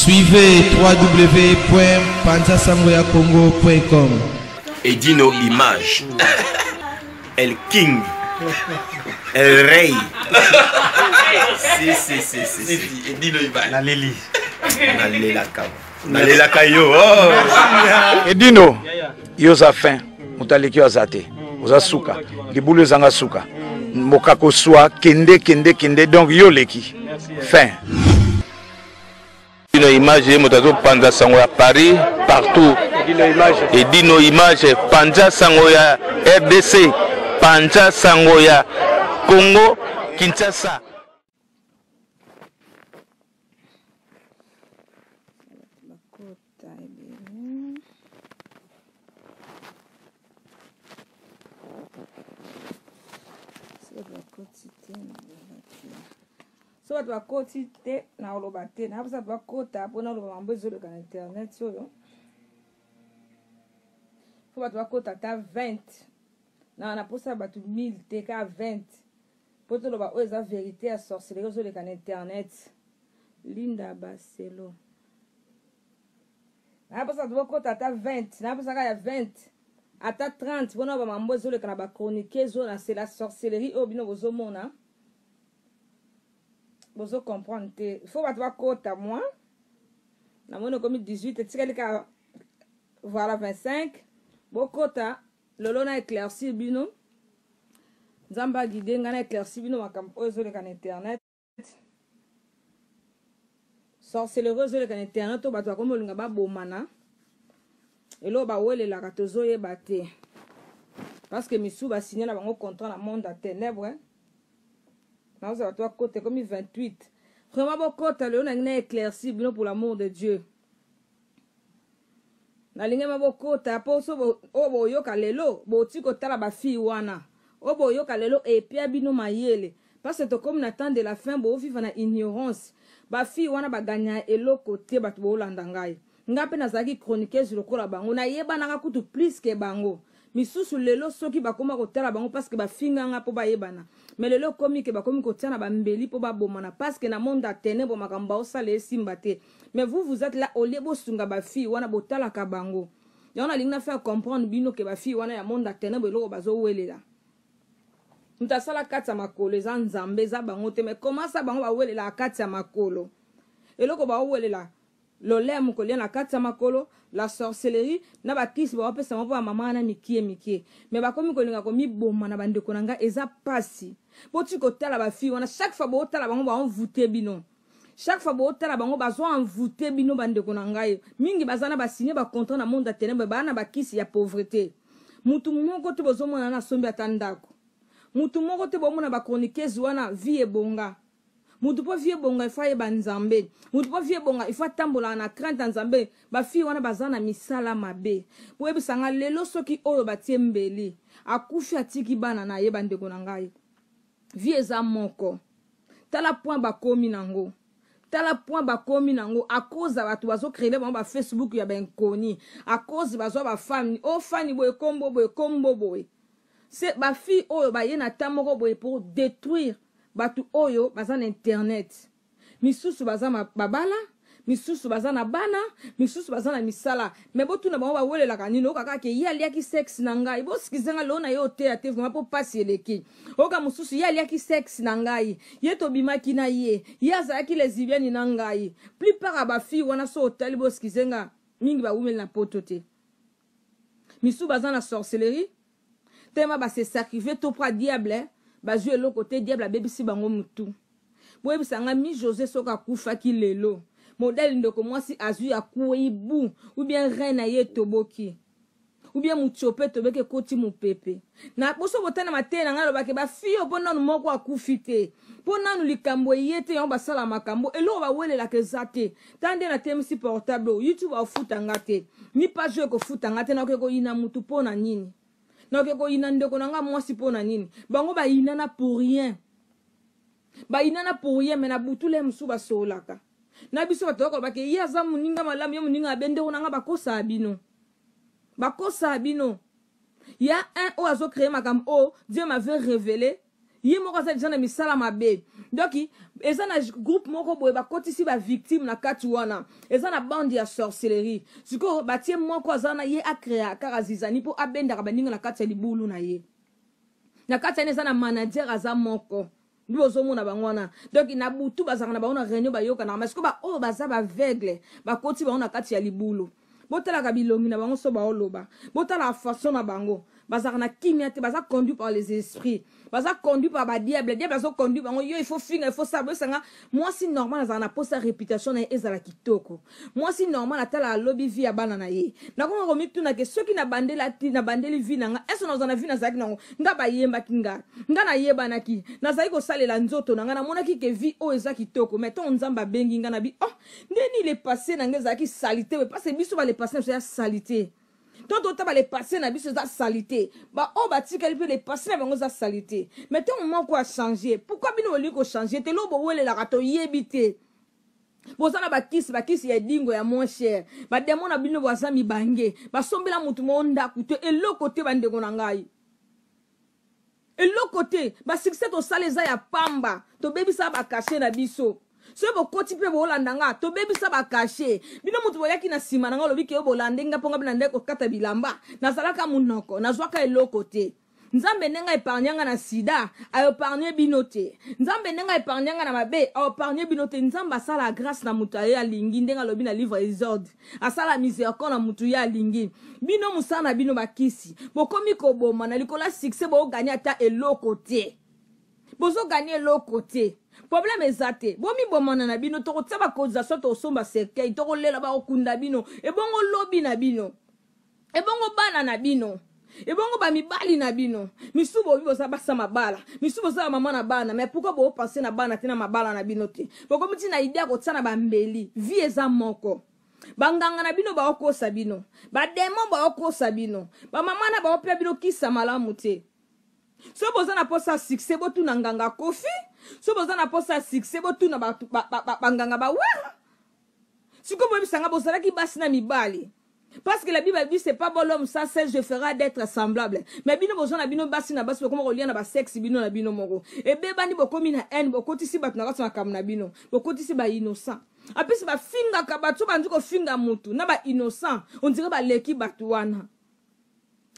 Suivez www.panzasangoyacongo.com. Edino Image. El King. El Rey. si, si, si, si, si. Edino Image. Naleli. Nalelaka. Nalelaka yo. Oh. Edino, yo oza fin, moto aleki yo aza te. Oza suka. Libulu ezanga suka. Mboka koswa kende kende kende donc yo oleki. Fin. Edino Image ye moto azopanza sango ya Paris partout. Edino Image panza sango ya RDC, panza sango ya Congo Kinshasa. Bakota ebele. Soki bakoti te naloba te. Soki bato bakoti te nakoloba te. Naza bato bakota mpo naloba mambo ezoleka na internet oyo. Fo bato bakota ata 20. Na na posa bato 1000 te ka 20. Mpo toloba oyo eza verite ya sorcellerie ezoleka na internet. Linda Baselo. Naposa bato bokota ata 20, naposa kaka ya 20 ata 30 mpona ba mambo ezoleka na ba chroniqueuse oyo na c'est la sorcellerie oyo bino bozomona bozo comprendre te. Il faut bato bakota moi namoni okomi 18 etikali kaka voilà 25 bokota lolo na éclaircir bino. Nzambe aguide ngai na éclaircir bino makambo oyo ezoleka na internet. Sorcellerie ezoleka na internet oyo bato bakomi kolinga babomana eloko bawelelaka tozoyeba te parce que misu basigne na bango contrat na monde ya ténèbre. Naozala bato bakota ekomi 28 vraiment bokota lelo nangi na éclaircir bino pour l'amour de Dieu. Nalingi ma bokota po so oyo boyoka lelo boti kotala ba fille wana oyo boyoka lelo epia bino mayele parce que tokomi na temps de la fin bovivre na ignorance. Ba fille wana baganya eloko te bato bolanda ngai. Nga mpe nazalaki chroniqueuse lokola bango, nayebanaka kutu plus ke bango. Misusu lelo soki bakoma kotala bango parce que bafinganga mpo bayebana. Mais lelo ekomi ke bakomi kotia na bambeli mpo babomana parce que na monde ya ténèbres makambo baosala esimba te. Mais vous, vous êtes là au lieu bosunga ba fille wana botalaka bango. Yango nalingi na faire comprendre bino ke ba fille wana ya monde ya ténèbres eloko bazowelela. Moto asala kati ya makolo eza Nzambe, eza bango te. Mais comment ça bango bawelela kati ya makolo? Eloko bawelela lolemo kolia na kati ya makolo, la sorcellerie na bakisi bawapesa bango mpo ba mama wana mikie mikie. Mais bakomi kolinga komiboma na bandeko na ngai, eza pasi. Boti kotala ba fille wana chaque fois botala bango ba envoûter bino. Chaque fois botala bango bazo envoûter bino bandeko na ngai. Mingi baza na ba signer ba contrat na monde ya ténèbres, ba na bakisi ya pauvreté. Mutu moko te bozomona na sombi ata ndako. Mutu moko te bomona ba chroniqueuse wana vie ebonga. Mutu po vie ebonga il faut ayeba Nzambe. Mutu po vie ebonga il faut atambola na crainte ya Nzambe. Ba fille wana baza na misala mabe. Boyebisa nga lelo soki oyo batie mbeli akufi atiki bana na ye bandeko na ngai. Vie eza moko. Tala point bakomi nango. Tala point bakomi nango à cause ya bato bazo créer bango ba Facebook ya ba inconnu. À cause bazwa ba femme, oh fani boye kombo boye kombo boye. C'est ba fille oyo ba ye na temps moko boye pour détruire bato oyo baza na internet. Misusu baza babala, misusu baza na bana, misusu baza na misala. Mais botuna bango bawelelaka nini? Oyoka kaka ke ye aliaki sexe na ngai. Bosikize nga lelo na ye oteya te vraiment po pasi eleki. Oyoka mosusu ye aliaki sexe na ngai. Ye tobimaki na ye. Ye azalaki lesbienne na ngai. Plupart ya ba fille wana so otali bosikize nga mingi bawumeli na poto te. Misusu baza na sorcellerie. Tellement ba se sacrifier to pra diable, bazwi eloko te, diable abebisi bango mutu. Boyebisa nga mi José soki akufaki lelo, modèle ndeko mwasi azwi akwei bu, ou bien rein na ye etoboki, ou bien mutiope etobeki ekoti mopepe. Na boso botana mateya na ngai alobaki ba fille oyo mpo nanu moko akufi te, mpo nanu likambo eye te, yango basala makambo eloko bawelelaka eza te. Tala nde natemisi portable oyo, YouTube akofuta nga te, ni page oyo ekofuta nga te, nakoki koyina mutu mpo na nini? Nakoki koyina ndeko na nga mwasi mpo na nini? Bango bayinana pour rien. Bayinana pour rien, mais na butu le mosusu basololaka. Na biso bato bakolobaka ye aza moninga malamu, ye moninga mabe, ndeko na nga bakosaka bino. Bakosaka bino. Ya un oyo azo créer makambo oyo Dieu m'avait révélé. Ye moko aza déjà na misala mabe. Donc eza na groupe moko boye bakotisi bavictime na kati wana, eza na bande ya sorcellerie. Sikoyo batie moko aza na ye acréa kaka zizani mpo abendaka baninga na kati ya libulu na ye. Na kati wana eza na manager aza moko nde bozomona bango wana. Donc na butu bazalaka na bango na réunion, bayokanaka. Mais sikoyo baoyo baza baaveugle, bakoti bango na kati ya libulu. Botalaka bilongi na bango so baoloba, botalaka façon na bango, bazalaka na kimia te. Baza conduit par les esprits, baza conduit par badiable. Diable azoconduit bango: yo, il faut finga, il faut sala. Boyesanga, mwasi normal azalaka na posa réputation na ye ezala kitoko. Mwasi normal atala alobi vie ya bana na ye. Nakonga komituna ke soki nabandeli vie na nga, ese nazala na vie nazalaki nango? Nga bayembaki nga, nga nayebanaki, nazali kosalela nzoto na nga, namonaki ke vie oyo eza kitoko. Mais ntongo Nzambe abengi nga, na bi oh, ndeni le passé na nga ezalaki saleté oyo, parce biso bale passé na biso ya saleté. To totaba le passé na biso eza saleté, baoyo batikali mpe le passé na bango eza saleté. Mais ntongo moko achange, pourquoi bino bolingi kochange te? Lo bowelelaka, toyebi te. Boza na bakisi, bakisi ya edingo ya moins cher. Bademo na bino baza mibange, basombela motu moko ndako te, eloko te. Bandeko na ngai, eloko te. Basuccès tosala eza ya pamba, tobebisa bacachet na biso. Soki bokoti mpe boolanda nga, tobebisa bacachet. Bino motu boyaki na nsima na nga, olobi ke yo bolande nga mpo nga bina nde kokata bilamba. Nazalaka monoko, nazwaka eloko te. Nzambe ndenge aépargne nga na sida, aépargne bino te. Nzambe ndenge aépargne nga na mabe, aépargne bino te. Nzambe asala grâce na moto aye alingi, ndenge alobi na livre Exode, asala miséricorde na motu ye alingi. Bino mosala na bino bakisi, bokomi koboma na likolo ya succès. Booganye ata eloko te, bozoganye eloko te. Problème eza te, bomibomana na bino. Tokotia bacotisation, tokosomba cercueil, tokolela, bakokunda bino. Ebongo lobi na bino? Ebongo bana na bino? Ebongo bamibali na bino? Misu bobi boza basa mabala, misu boza bamama na bana. Mais pourquoi boopense na bana te, na mabala na bino te? Bokomi ntina idée ya kotia na bambeli. Vie eza moko. Banganga na bino baokosa bino, bademo baokosa bino, bamama na baopia bino kisa malamu te. So boza na posa succès, botuna nganga Kofi. So boza na posa succès, botuna banganga bawera. Sikoyo boyebisanga, bozalaki basi na mibali, parce que la Bible dit: c'est pas bon l'homme ça seul, je ferai d'être semblable. Mais bino boza na bino basi na basi, bokoma kolia na basexe bino na bino moko, ebebani, bokomi na haine, bokotisi bato na kati ya makambo na bino, bokotisi bainnocent. Apesi bafingaka bato, bandi kofinga mutu na bainnocent, on dirait baleki bato wana.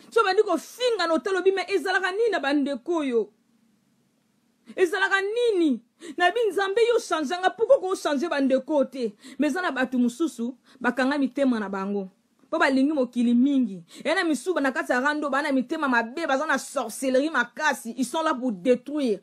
So bandi kofinga na otalobi, me ezalaka nini na bandeko oyo? Ezalaka nini na bi? Nzambe, yo change nga, pourquoi kochange bandeko te? Mais eza na bato mosusu bakanga mitema na bango mpo balingi mokili mingi. Eya na misuba na kati ya rando, baa na mitema mabe, baza na sorcellerie makasi. Ils sont là pour détruire,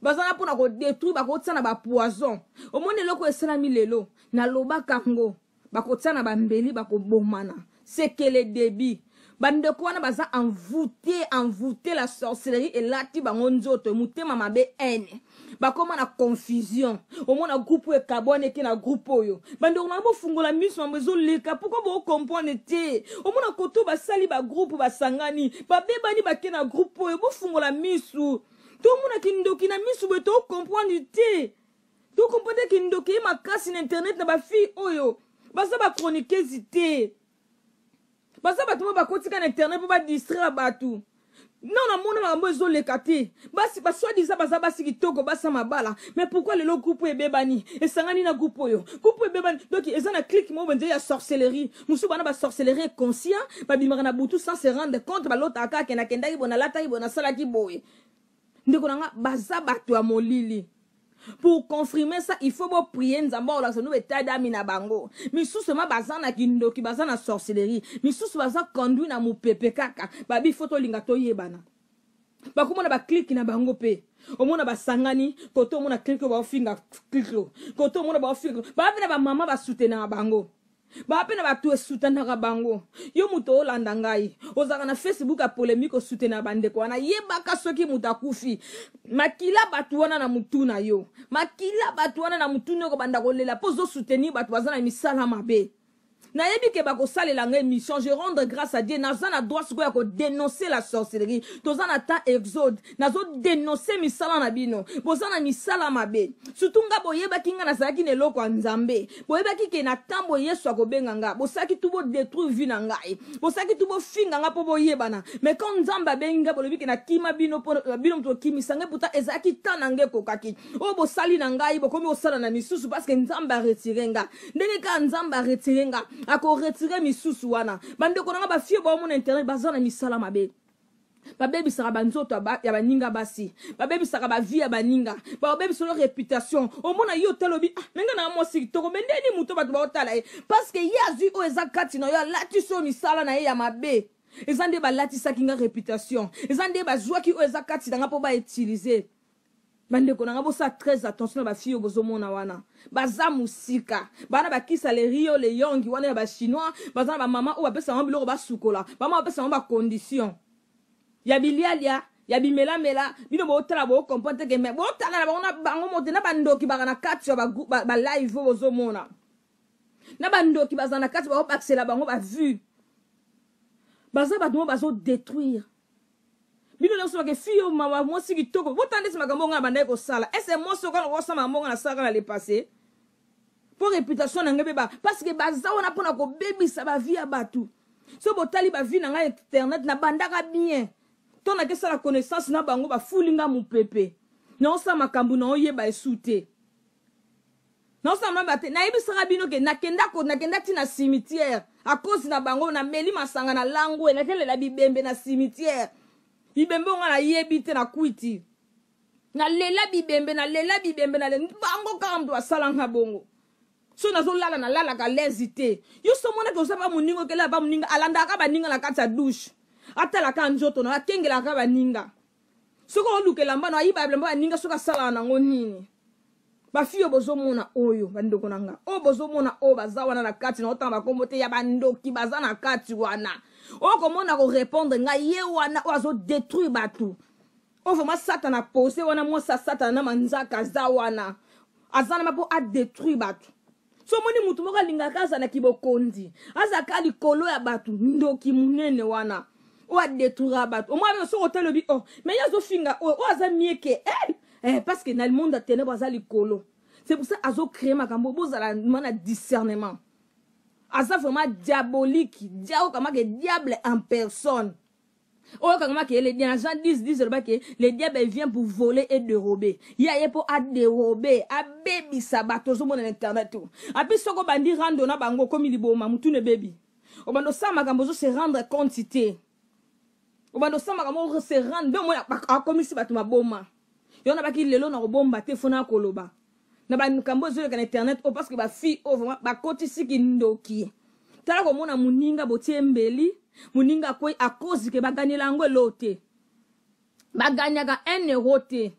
baza na mpona kodétruire, bakotia na bapoison. Omoni eloko esalami lelo, nalobaka ngo, bakotia na bambeli, bakobomana. C'est que le début. Bandeko wana baza envoûté, envoûté. La sorcellerie elati bango nzoto, motema mabe, haine, bakóma na confusion. Omona groupe oyo ekabwani, eke na groupe oyo. Bandeko na bofungola miso, mambo ezoleka, pourquoi bocomprendre te? Omona koto basali bagroupe, basangani, babebani, bake na groupe oyo. Bofungola misu, tomona kindoki na misu boye, tocomprendre te, tocomprendre kindoki ye makasi na internet. Na bafille oyo baza bachroniqueuse te, baza bato mo bakotika na internet mpo badistraire bato. Non, namona makambo ezoleka te. Basi basoi-disant baza basi kitoko, basa mabala, mais pourquoi lelo groupe oyo ebebani, esangani na groupe oyo, groupe oyo ebebani? Donc eza na clique moko benze ya sorcellerie. Mosusu bana basorcellerie conscient, babimaka na butu sans se rendre compte, balotaka kaka akende, akendaki boye, nalataki boye, nasalaki boye. Ndeko na nga, baza bato ya molili. Pour confirmer ça, il faut boprier Nzambe akolakisa no état d'âme na bango. Misusu ma baza na kindoki, baza na sorcellerie, misusu baza conduit na mopepe kaka. Babi fo tolinga toyebana, bakomona baclique na bango mpe omona basangani kote, omona clique oyo baofinga clique oyo kote, omona baofinga. Baa mpe na bamama basoutenaka bango, baa mpe na bato esoutenaka bango. Yo moto olanda ngai, ozalaka na Facebook ya polémique, osoutenaka bandeko wana, yebaka soki moto akufi, makila bato wana na mutu na yo, makila bato wana na mutu na yo, kobanda kolela mpo ozosoutenir bato baza na misala mabe. Nayebi ke bakosalela nga émission. Je rendre grâce à Dieu, naza na droit sikoyo ya kodénoncer la sorcellerie. Toza na temps exode, nazodénoncer misala na bino. Boza na misala mabe, surtout nga. Boyebaki nga nazalaki na eloko ya Nzambe, boyebaki ke na ntambo Yesu akobenga nga. Bosalaki tu bodétruire vie na ngai, bosalaki tu bofinga nga mpo boyebana. Mais quand Nzambe abengi nga, bolobi ke nakima bino, mpo bino moto okimisa ngai. Pourtant ezalaki temps na ngai ekokaki. Oyo bosali na ngai, bokomi kosala na misusu, parce que Nzambe aretirer nga. Ndenge kaka Nzambe aretirer nga, akoretirer misusu wana. Bandeko na nga, bafille baomona internet baza na misala mabe. Babebisaka banzoto ya baninga basi, babebisaka bavie ya baninga, babebisa lo réputation. Omona yo otalobi: "Ah, me nga na mwasi kitoko, me ndeni moto bato baotala ye?" Parce que ye azwi oyo eza kati na yo, alatisi oyo misala na ye ya mabe. Eza nde balatisaki nga réputation, eza nde bazwaki oyo eza kati na nga mpo bautiliser. Bandeko na nga, bosala très attention na bafille oyo bozomona wana. Baza mosika, bana bakisa le rio le yongi wana ya Bachinois. Baza na bamama oyo bapesa bango biloko basukola, bamama bapesa bango bacondition ya bilialia, ya bimelamela. Bino botala, bocomprendre te ke me botala na bango na bango mote na bandoki baka na kati ya balive oyo bozomona. Na bandoki baza na kati, baobakisela bango bavue. Baza bato mo bazodétruire bino nyonso. Bake fille oyo, mama mwasi kitoko, botala ndeti makambo nga na bandaki kosala. Ese mwasi okana kosala makambo nga nasalaka na le passé mpo réputation na ngai mpe ba, parce que baza wana mpona kobebisa bavie ya bato. So botali bavie na ngai internet, nabandaka bien to nakesala connaissance na bango, bafuli nga mopepe, naosala makambo naoyeba esu te, naosala maba te. Nayebisaka bino ke nakenda nakenda ti na cimetière à cause na bango. Nameli masanga na langwe, nakelela bibembe na cimetière. Bibembe onga nayebi te, na kwiti nalela bibembe, nalela bibembe. Nalela bango kaka moto basalanga bongo. So nazolala, nalalaka lezi te. Yo so omonaki oza ba moninga, okelela ba moninga, alandaka baninga na kati ya douche, atalaka nzoto na, akengelaka baninga. Soki oluka elamba na, ayiba bilamba baninga. Soki asalaka nango nini? Bafille oyo bozomona oyo, bandeko na nga oyo bozomona oyo baza wana na kati na otanga bakombo te ya bandoki baza na kati wana. Oyo komona korépondre ngai, ye wana oyo azodétruire bato oyo vraiment Satana pose wana. Mwasi ya Satana na manzaka aza wana, aza na mpo adétruire bato. So omoni mutu moko alingaka azalaki bokonzi, azalaka likolo ya bato, ndoki monene wana oyo adétruira bato. Omoi soki otali, obi: "Oh, mais ye azofinga oyo, oyo aza mieux que elle." Parce que na monde ya ténèbre aza likolo, c'est pour ça azocréer makambo. Bozala ma na discernement. Aza vraiment diabolique, dia okamake diable en personne. Oyo kangamaki le na Jean 10 10 elobaki: "Le diable vient pour voler et dérober." Ye aye mpo adérober, abebisa bato. Ozomona na internet o api, soki obandi rando na bango, okomi liboma, mutuna ebebi. Obanda osala makambo, ozo se rendre compte te. Obanda osala makambo, se rendre nde omona akomisi bato maboma. Yo na baki lelo na kobomba te, fona koloba na makambo ezoleka na internet oyo, parce que bafille oyo vraiment bakotisiki ndoki. Tala komona moninga botie mbeli, moninga akwei akozi ke baganyela yango elo te, baganyaka 1 euro te.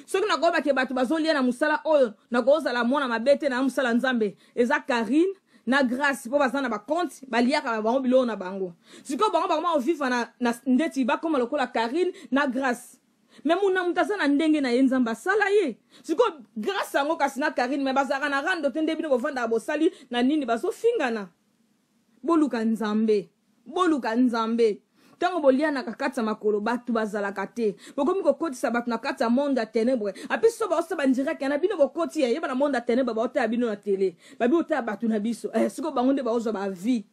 Soki nakoyeba ke bato bazolia na mosala oyo, nakozala mwana mabe te na mosala Nzambe. Eza Karine na Grâce mpo baza na bacompte, baliaka bango biloko na bango. Sikoyo bango bakoma kovivre na ndeti bakoma lokola Karine na Grâce. Me muna moto aza na ndenge na ye, Nzambe asala ye. Sikoyo Grâce yango kasi na Karine, me bazalaka na rando te. Nde bino bovandaka, bosali na nini, bazofingana. Boluka Nzambe, boluka Nzambe. Ntango bolianaka kati ya makolo, bato bazalaka te. Bokomi kokotisa bato na kati ya monde ya ténèbre. Api so baosala bandirect na bino, bokoti ya yeba na monde ya ténèbre, baotala bino na tele, babi otala bato na biso. Sikoyo bango nde baozwa bavie.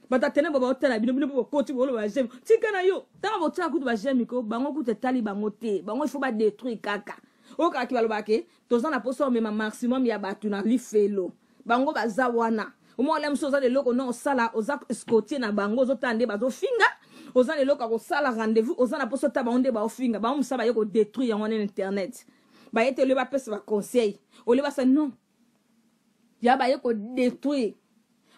Bato ya ténèbre baotala bino, bino mpo bokoti, boloba baj'aime. Tika na yo, ntango botiaka kutu baj'aime ko, bango kutu etali bango te. Bango ifo badétruire kaka. Oyo kaka balobaka ke toza na mposa omema maximum ya bato na lifelo. Bango baza wana. Omwa mosu oza na eloko na osala, oza scotie na bango, ozotala nde bazofinga. Oza na eloko ya kosala, rendez-vous, oza na mposa ota bango nde baofinga. Bango mosala baye kodétruire yango wana na internet. Baye te olie bapesa baconseil, olie basa non ya baye kodétruire.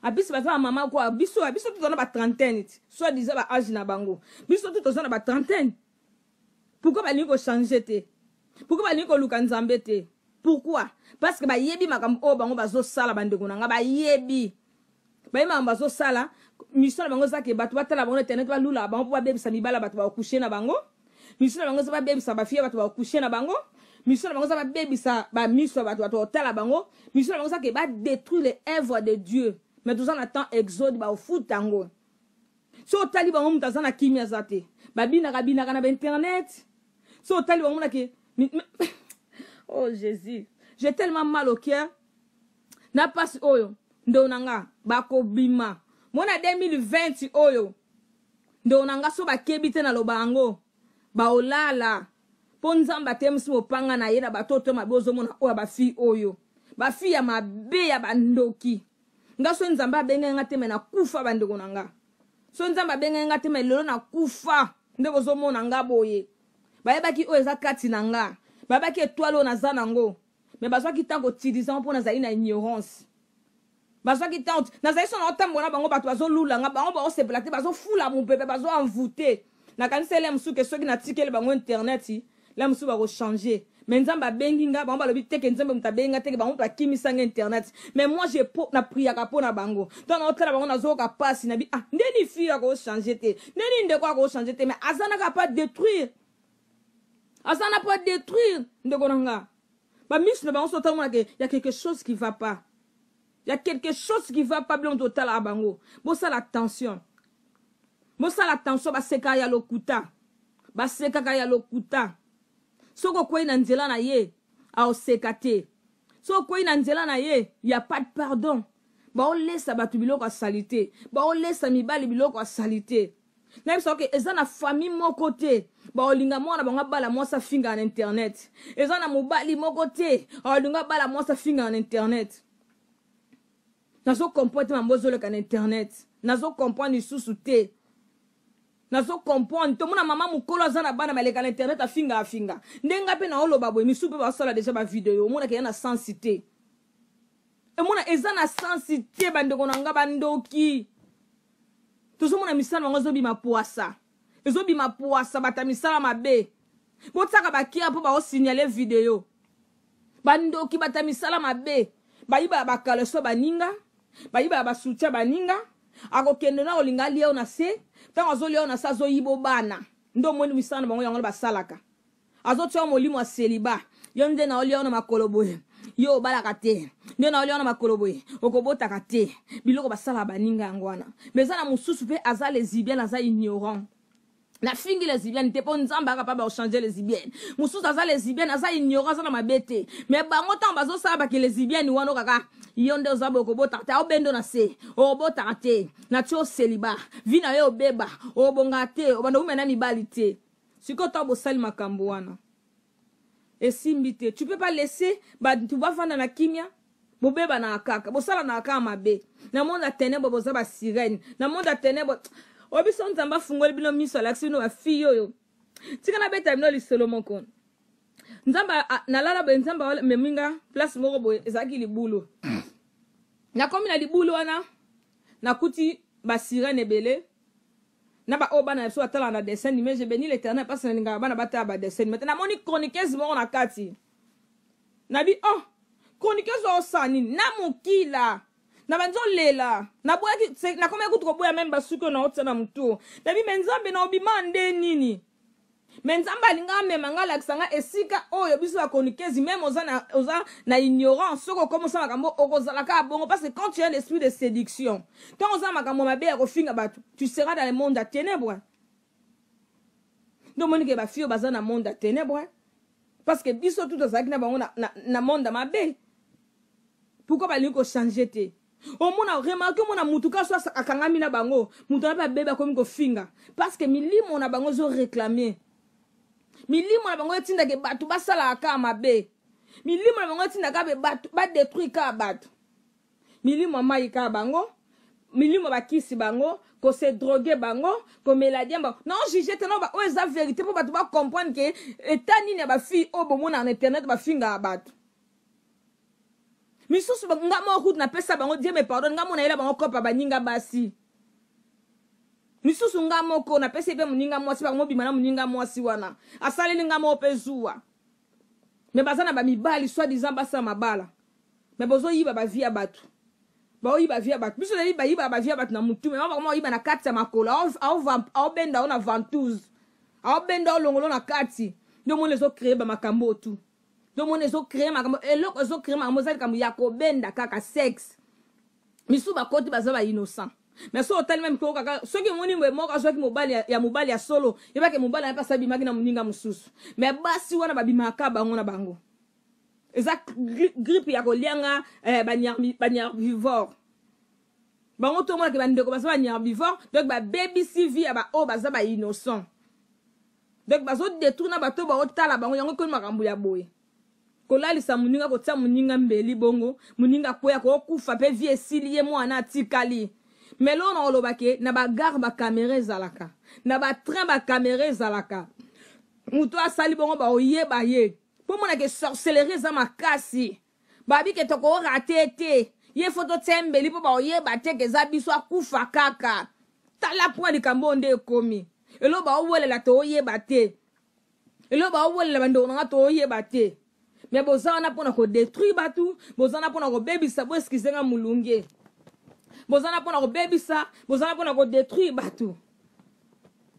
Abisi baza bamama kwa biso, biso to toza na batrentaine ti soit disant baage na bango. Biso to toza na batrentaine. Pourquoi balingi kochanger te? Pourquoi balingi koluka Nzambe te? Pourquoi? Parce que bayebi makambo oyo bango bazosala. Bandeko na nga, bayebi, bayebi makambo bazosala. Mission na bango eza ke bato batala bango na internet, balulaka bango mpo babebisa mibala bato bakushe na bango. Mission na bango eza babebisa bafille bato bakushe na bango. Mission na bango eza babebisa bamiso ya bato, bato kotala bango. Mission na bango eza ke badétruire les œuvres de Dieu. Mais toza na temps exode, baofuta yango. So otali bango, moto aza na kimia aza te, babinaka binaka na bainternet. So otali bango monake, oh Jésus, j'ai tellement mal au cœur na mpasi oyo. Ndeko na nga, bakobima mona 2020 oyo. Ndeko na nga, so bakebi te, naloba yango, baolala mpo Nzambe atemisi mopanga na ye na bato to mabe. Ozomona oyo ya bafille oyo, bafille ya mabe, ya bandoki. Nga so Nzambe abengai nga te, me nakufa. Bandeko na nga, so Nzambe abengai nga te, me lelo nakufa. Nde bozomona nga boye, bayebaki oyo eza kati na nga, bayebaki étoile oyo naza nango, me bazwaki ntango koutiliser mpo nazali na ignorance. Bazwaki ntango nazali so na otambola na bango, bato bazolula nga, bango baosepela te, bazofula mopepe, bazoenvoûter. Nakanisi ele mosusu ke soki natikeli bango internet, la mosusu bakochanger. Mais Nzambe abengi nga, bango balobi teke Nzambe moto abengi nga teke, bango moto akimisanga internet. Mais moi, je po napriaka mpo na bango. Ntango naotala bango, nazoyoka pasi na bi. Ah, ndeni fille akochanger te, ndeni ndeko akochanger te, mais aza naka pa détruire, aza na po détruire. Ndeko na nga, bamiso na bango so otango ya quelque chose qui va pas, ya quelque chose qui va pas. Biloko totalaka bango, bosala attention, bosala attention. Basekaka ya lokuta, basekaka ya lokuta. Soki okwei na nzela na ye, aoseka te. Soki okwei na nzela na ye, ya pas de pardon. Baolesa bato biloko ya saleté, baolesa mibali biloko ya saleté. Nayebisa oke, eza na famille moko te baolinga mwana bango abala mwasi afingaka na internet. Eza na mobali moko te aolinga abala mwasi afingaka na internet. Nazocomprendre te mambo ezoleka na internet, nazocomprendre lisusu te, nazocomprendre. Tomona mama mokolo aza na bana, baleka na internet, afinga afinga. Ndenge nga mpe naoloba boye, misusu mpe basala déjà bavideo. Omonaka eza na sensi te, emona eza na sensi te. Bandeko na nga, bandoki, tozomona misala bango ezobima poasa, ezobima poasa. Bato ya misala mabe, botiaka bakia mpo baosignaler video. Bandoki, bato ya misala mabe, bayibaka bacaleçon baninga, bayibaka basoutien baninga. Akokende na kolinga alia yo na se. Ntango azolia yo na se, azoyiba bana. Nde omoni misala na bango yango wana basalaka. Azotia yo molimo ya célibat. Yo nde na olia yo na makolo boye, yo obalaka te. Nde na olia yo na makolo boye, okobotaka te. Biloko basalaka baninga yango wana. Mais eza na mosusu mpe aza lesbienne, aza ignorant. Nafingi lesbienne te, mpo Nzambe aka pa bakochanger. Lesbienne mosusu aza lesbienne, aza ignorant, aza na mabe te. Mais bango ntango bazosala bake lesbienne wana, kaka yo nde oza boye, okobotaka te, aobendo na se, okobotaka te, na ti océlibat, vie na yo obeba, obongaka te, obanda umena mibali te. Sikoyo ntango bosali makambo wana, esimbi te. Tu peux pas laisser bato bafanda na kimia. Bobebanaka kaka, bosalanaka kaka mabe na monde ya ténèbre. Boza basirène na monde ya ténèbre. Oyo biso Nzambe afungoli bino miso, alakisi bino bafille oyo. Tika nabeta bino lisolo moko. Nzambe, nalala boye, Nzambe amemi nga place moko boye, ezalaki libulu. Nakomi na libulu wana, nakuti basirène ebele na baoyo bana na biso batalaka na dessin animé. Je bénis l'Éternel parce nalingaka bana batala badessin animé te. Namoni chroniqueuse moko na kati. Nabi: "Oh, chroniqueuse oyo osala nini na mokila?" Na bandi olela, naboyaki, nakomaki kutu koboya même basuki oyo naotia na motu. Nabi: "Me Nzambe, na obima nde nini?" Me Nzambe alinga amema nga, alakisa nga esika oyo biso bachroniqueuse, même oza na ignorance, soki okomosa makambo, okozala kaka bongo. Parce que quand tu as l'esprit de séduction, ntango oza makambo mabe ya kofinga bato, tu seras dans le monde ya ténèbre. Nde omoni ke bafille oyo baza na monde ya ténèbre, parce que biso tu tozalaki na bango na monde ya mabe. Pourquoi balingi kochanger te? Omona, remarque, omona mutu kaka so akangami na bango, mutu wana mpe abebe, akomi kofinga, parce que milimo na bango ezoréclamer. Milimo na bango etindaka bato basalaka kaka mabe. Milimo na bango etindaka be bato badétruire kaka bato. Milimo ya mai kaka bango, milimo bakisi bango, kose droguer bango, komela diamba. Na ojuger te, no, oyo eza vérité mpo bato bacomprendre ke eta nini ya bafille oyo bomonaka na internet bafingaka bato misusu. Nga moko kutu napesa bango, Dieu me pardonne, nga mo nayela bango kopa baninga basi misusu. Nga moko napesi mpe moninga mwasi, bango mobima na moninga mwasi wana asaleli nga moko mpe zuwa. Me baza na bamibali, soi disant basala mabala, me bozoyiba bavie ya bato, baoyiba vie ya bato. Biso toyebi bayibaka bavie ya bato na mutu, me bakoma oyiba na kati ya makolo, aobenda o na ventouse, aobenda olongolo na kati. Nde omoni ezocréer bamakambo otu. Nde omoni ezocréer makambo, eloko ezocréer makambo eza likambo ya kobenda kaka sexe. Misusu bakoti baza ba innocent. Mais soki otali meme koko kaka soki omoni boye moko azwaki mobali ya mobali ya solo, yebake mobali wana mpe abimaki na moninga mosusu. Mais basi wana babimaka bango na bango. Eza grippe ya kolianga eh, banyarbivore. Bango tomonaki bandeko baza banyarbivore, donc babebisi vie ya baoyo baza ba innocent. Donc bazo détruire na bato baotala bango, yango ekomi makambo ya boye. Kolalisa moninga, kotia moninga mbeli bongo, moninga akweya kokufa pe vie esili ye mwana atikali. Mais lelo na koloba ke na ba gare ba camera ezalaka, na ba train ba camera ezalaka. Moto asali bongo ba oyeba ye. Po mona ke sorcellerie eza makasi. Babi ke toko rater te. Ye faut totia mbeli po ba oyeba te ke eza biso akufa kaka. Tala point likambo nde ekomi. Elo ba owelela to oyeba te. Elo ba owelela bandeko na nga to oyeba te. Mais boza wana pona ko détruire batu, boza wana pona ko bebisa, bo excuse nga mulunge. Boza wana pona ko bebisa, boza wana pona ko détruire batu.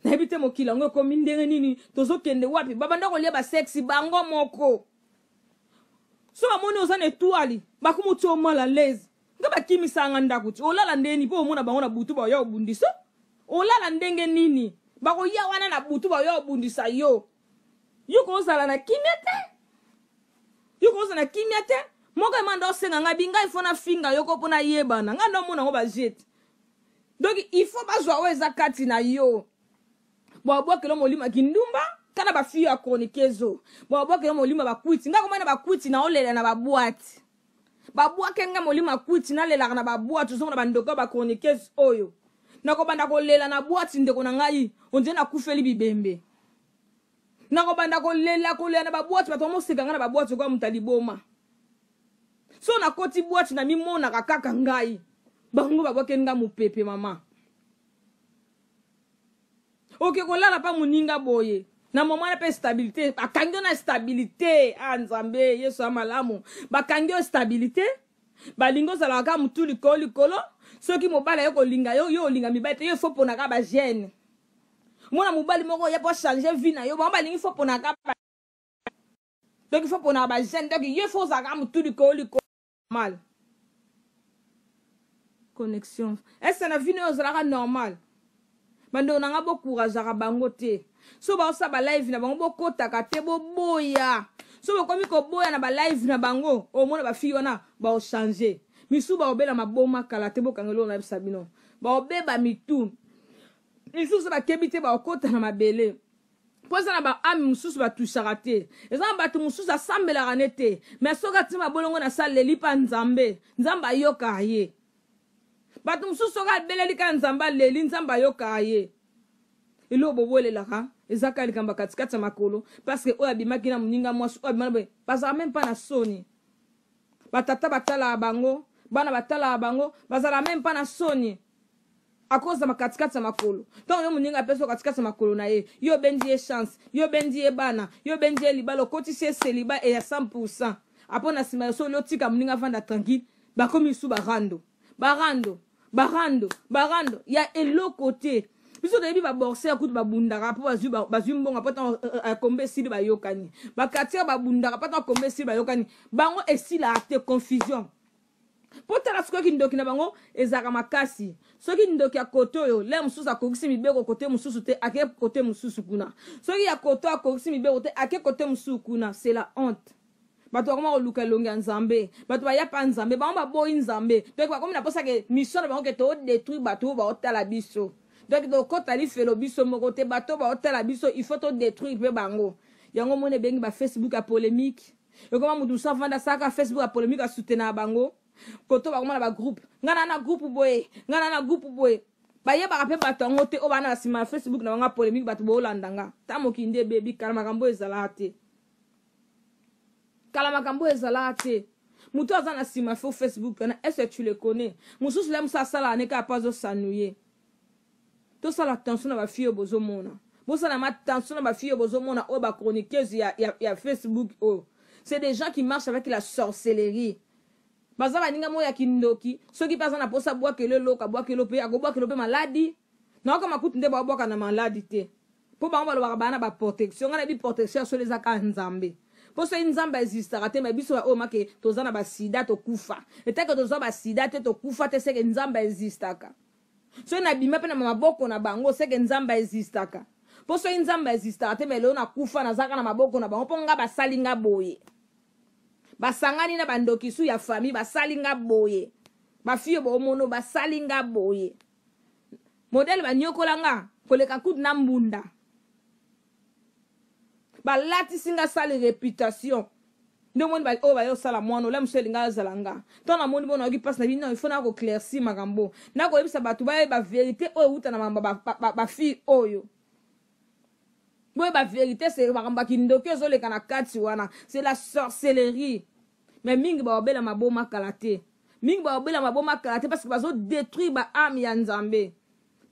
Nayebi te mokili yango ekomi ndenge nini, tozokende wapi? Babanda kolia ba sexe bango moko. So bamoni oza na étoile, bakomi otia mal à l'aise. Nga bakimisa nga ndako ti olala ndenge nini po omona bango na butu baoya kobundisa? Olala ndenge nini? Bakoya wana na butu baoya kobundisa yo. Yo kozala na kimia te. Yo kozala na kimia te. Moko emanda osenga nga bi ngai fo na finga yo ko pona yebana. Nga ndo mona ngo ba jete. Donc il faut bazwa oyo eza kati na yo. Babwakelo molimo ya kindumba kana ba fille ya chroniqueuse. Babwakelo molimo ba kwiti. Nga komona ba kwiti na olela na ba boîte. Babwake nga molimo ya kwiti nalelaka na ba boîte, ozomona ba ndeko ba chroniqueuse oyo. Nakobanda kolela na boîte ndeko na ngai, on dirait nakufeli bibembe. Nakobanda kolela kolela na ba boîte, bato bamoseka nga na ba boîte lokola moto ya liboma. So nakoti boîte na mimonaka kaka ngai. Bango babwakeli nga mopepe mama. Oke kolala pa moninga boye. Na moment na pe stabilité, bakangi yo na stabilité. Ah Nzambe, Yesu ya malamu. Bakangi yo stabilité. Balingi ozalaka kaka mutu likolo likolo. Soki mobali aye kolinga yo, yo olinga mibali te, yo faut pona kaka ba jeune. Mona mobali moko ya po changer vie na yo, bango balingi faut pona kaka ba Donc il faut pona ba jeune, donc yo faut ozalaka mutu likolo likolo normal. Connexion. Est-ce na vie nayo ozalaka normal? Bandeko na nga bocourageaka bango te. So baosala ba live na bango bokotaka te, boboya. So bokomi koboya na ba live na bango, omona ba fille wana baochange. Misu baobela maboma kala te, bokanga eloko na bisa bino. Baobeba mitu. Misusu bakebi te, baokota na mabele. Po eza na ba ame mosusu batushaka te. Eza na bato mosusu asambelaka ne te. Mais soki atie mabolongo na sa leli pa Nzambe, Nzambe ayokaka ye. Bato mosusu soki abeleli kaka Nzambe aleli, Nzambe ayokaka ye. Eloko bobwelelaka eza kaka likambo ya katikati ya makolo, parce que oyo abimaki na moninga mwasi, oyo abimaki na boye, bazalaka meme pas na soni. Batata batalaka bango, bana batalaka bango, bazalaka meme pas na soni. Akozama katikati ya makolo. Ntango yo moninga apesi yo katikati ya makolo na ye, yo obendi ye chance, yo obendi ye bana, yo obendi ye libala, okotisi ye celibat e ya 100%. Apo na nsima ya solo otika moninga avanda tranquille, bakomi lisusu barando. Barando, barando, barando ya eloko te. Biso toyebi ba boxer kutu babundaka po bazwi bazwi mbongo po ntango kombe esili bayokani. Ba quartier babundaka po ntango kombe esili bayokani. Bango esilaka te, confusion. Po tala sikoyo kindoki na bango ezalaka makasi. Soki ndoki ya kote oyo, lere mosusu akokisi mibeko kote mosusu te, ake kote mosusu kuna. Soki ya kote akokisi mibeko te, ake kote mosusu kuna. C'est la honte. Bato bakoma koluka elongi ya Nzambe. Bato baya pa Nzambe, bango baboyi Nzambe. Donc bakomi na posa ke mission na bango ke to détruire bato oyo baotala biso. Donc tokota lifelo biso moko te, bato oyo baotala biso, il faut to détruire pe bango. Yango mona ebengi ba Facebook ya polémique. Ekoma mutu mosusu avanda asalaka Facebook ya polémique asoutenaka bango. Koto bakoma na ba groupe. Nga na na groupe boye, nga na na groupe boye. Bayebaka pe bato yango te oyo bana na sima ya Facebook na bango ya polémique, bato boolanda nga. Ta mokili nde ebebi, kala makambo ezalaka te. Kala makambo ezalaka te. Moto aza na sima fo Facebook wana, est-ce que tu le connais? Mosusu la mosusu asalaka ne kaka po azosanuye. Tosala attention na ba fille oyo bozomona. Bosala ma attention na ba fille oyo bozomona oyo ba chroniqueuse ya Facebook oyo. C'est des gens qui marchent avec la sorcellerie. Baza baninga moyo ya kindoki, soki pe aza na posa bwakelo eloko, abwakelo pe, akobwakelo pe maladi. Nayoka makutu nde babwaka na maladi te. Po bango balobaka bana ba protection, nga nayebi protection ya solo eza kaka Nzambe. Mpo soki Nzambe existaka te, me biso baoyo make toza na basida tokufa. Etake tozwa basida te tokufa te, seke Nzambe existaka. Soki nabima mpe na maboko na bango, seke Nzambe existaka. Mpo soki Nzambe existaka te, me lelo nakufa nazalaka na maboko na bango, mpo nga basali nga boye. Basangani na bandoki su ya famille, basali nga boye. Bafiyo bomono basali nga boye. Modele banyokola nga koleka kutu na mbunda. Balatisi nga sale reputation. Nde omoni ba oyo baye osala mwana ola mosusu elinga azala nga. Ntango namoni bona nayoki mpasi na bino, il faut na ko claircir makambo. Nakoyebisa bato bayeba verite oyo euta na makambo ba fille oyo. Boyeba verite, c'est makambo ya kindoki ezoleka na kati wana. C'est la sorcellerie. Mais mingi baobela maboma kala te. Mingi baobela maboma kala te parce que bazo détruire ba âme ya Nzambe.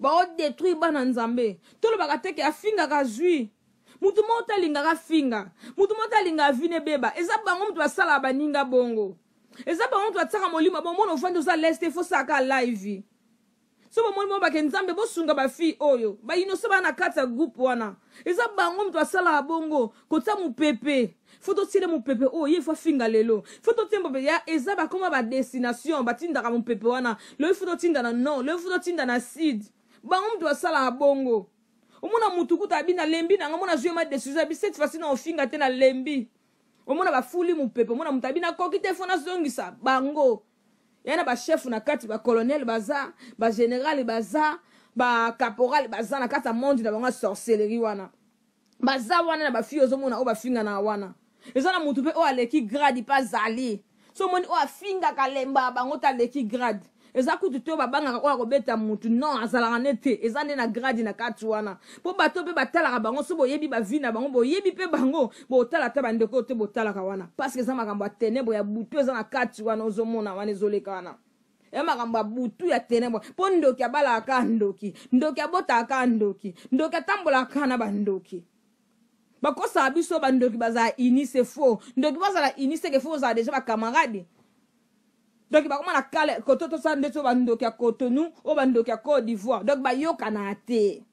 Bao détruire bana Nzambe. Tolobaka te ke afingaka zui. Mutu moko te alingaka afinga. Mutu moko te alingaka vie nebeba. Eza bango mutu basalaka baninga bongo. Eza bango mutu batiaka molimo bongo. Mona ofandi oza leste, il faut saka live. So bomoni bongo bake Nzambe bosunga ba fille oyo. Ba innocent ba na kati ya groupe wana. Eza bango mutu basalaka bongo. Kotia mupepe. Faut totiele mupepe oyo ye faut afinga lelo. Faut totiele mupepe ya eza bakoma ba destination batindaka mupepe wana. Lelo faut totinda na nord, lelo faut totinda na sud. Bango mutu basalaka bongo. Omona mutu kuta abi na lembi na nga, mona zui ma décision abi cette fois-ci na ofinga te na lembi. Omona bafuli mupepe, omona mutu abi nakoki te faut nazongisa bango. Ya na ba chef na kati, ba colonel baza, ba général baza, ba caporal baza na kati ya monde na bango ya sorcellerie wana. Baza wana na ba fille ozomona oyo bafinga na wana. Eza na mutu pe oyo aleki grade pa zali. So omoni oyo afingaka lemba bango ta aleki grade. Eza kutu te oyo babangaka oyo akobeta mutu. Non, azalaka ne te. Eza nde na grade na kati wana. Po bato pe batalaka bango, so boyebi ba vie na bango, boyebi pe bango, botala ata bandeko te botalaka wana. Parce que eza makambo ya ténèbres ya butu eza na kati wana ozomona wana ezoleka wana. Ya makambo ya butu ya ténèbres. Po ndoki abalaka kaka ndoki. Ndoki abotaka kaka ndoki. Ndoki atambolaka kaka na bandoki. Bakosaka biso bandoki bazala unis, c'est faux. Ndoki bazala unis, c'est que faut ozala déjà ba camarades. Donc bakoma na kale koto tosala ndeti oyo bandoki ya Cotonou, oyo bandoki ya Côte d'Ivoire. Donc bayokana te.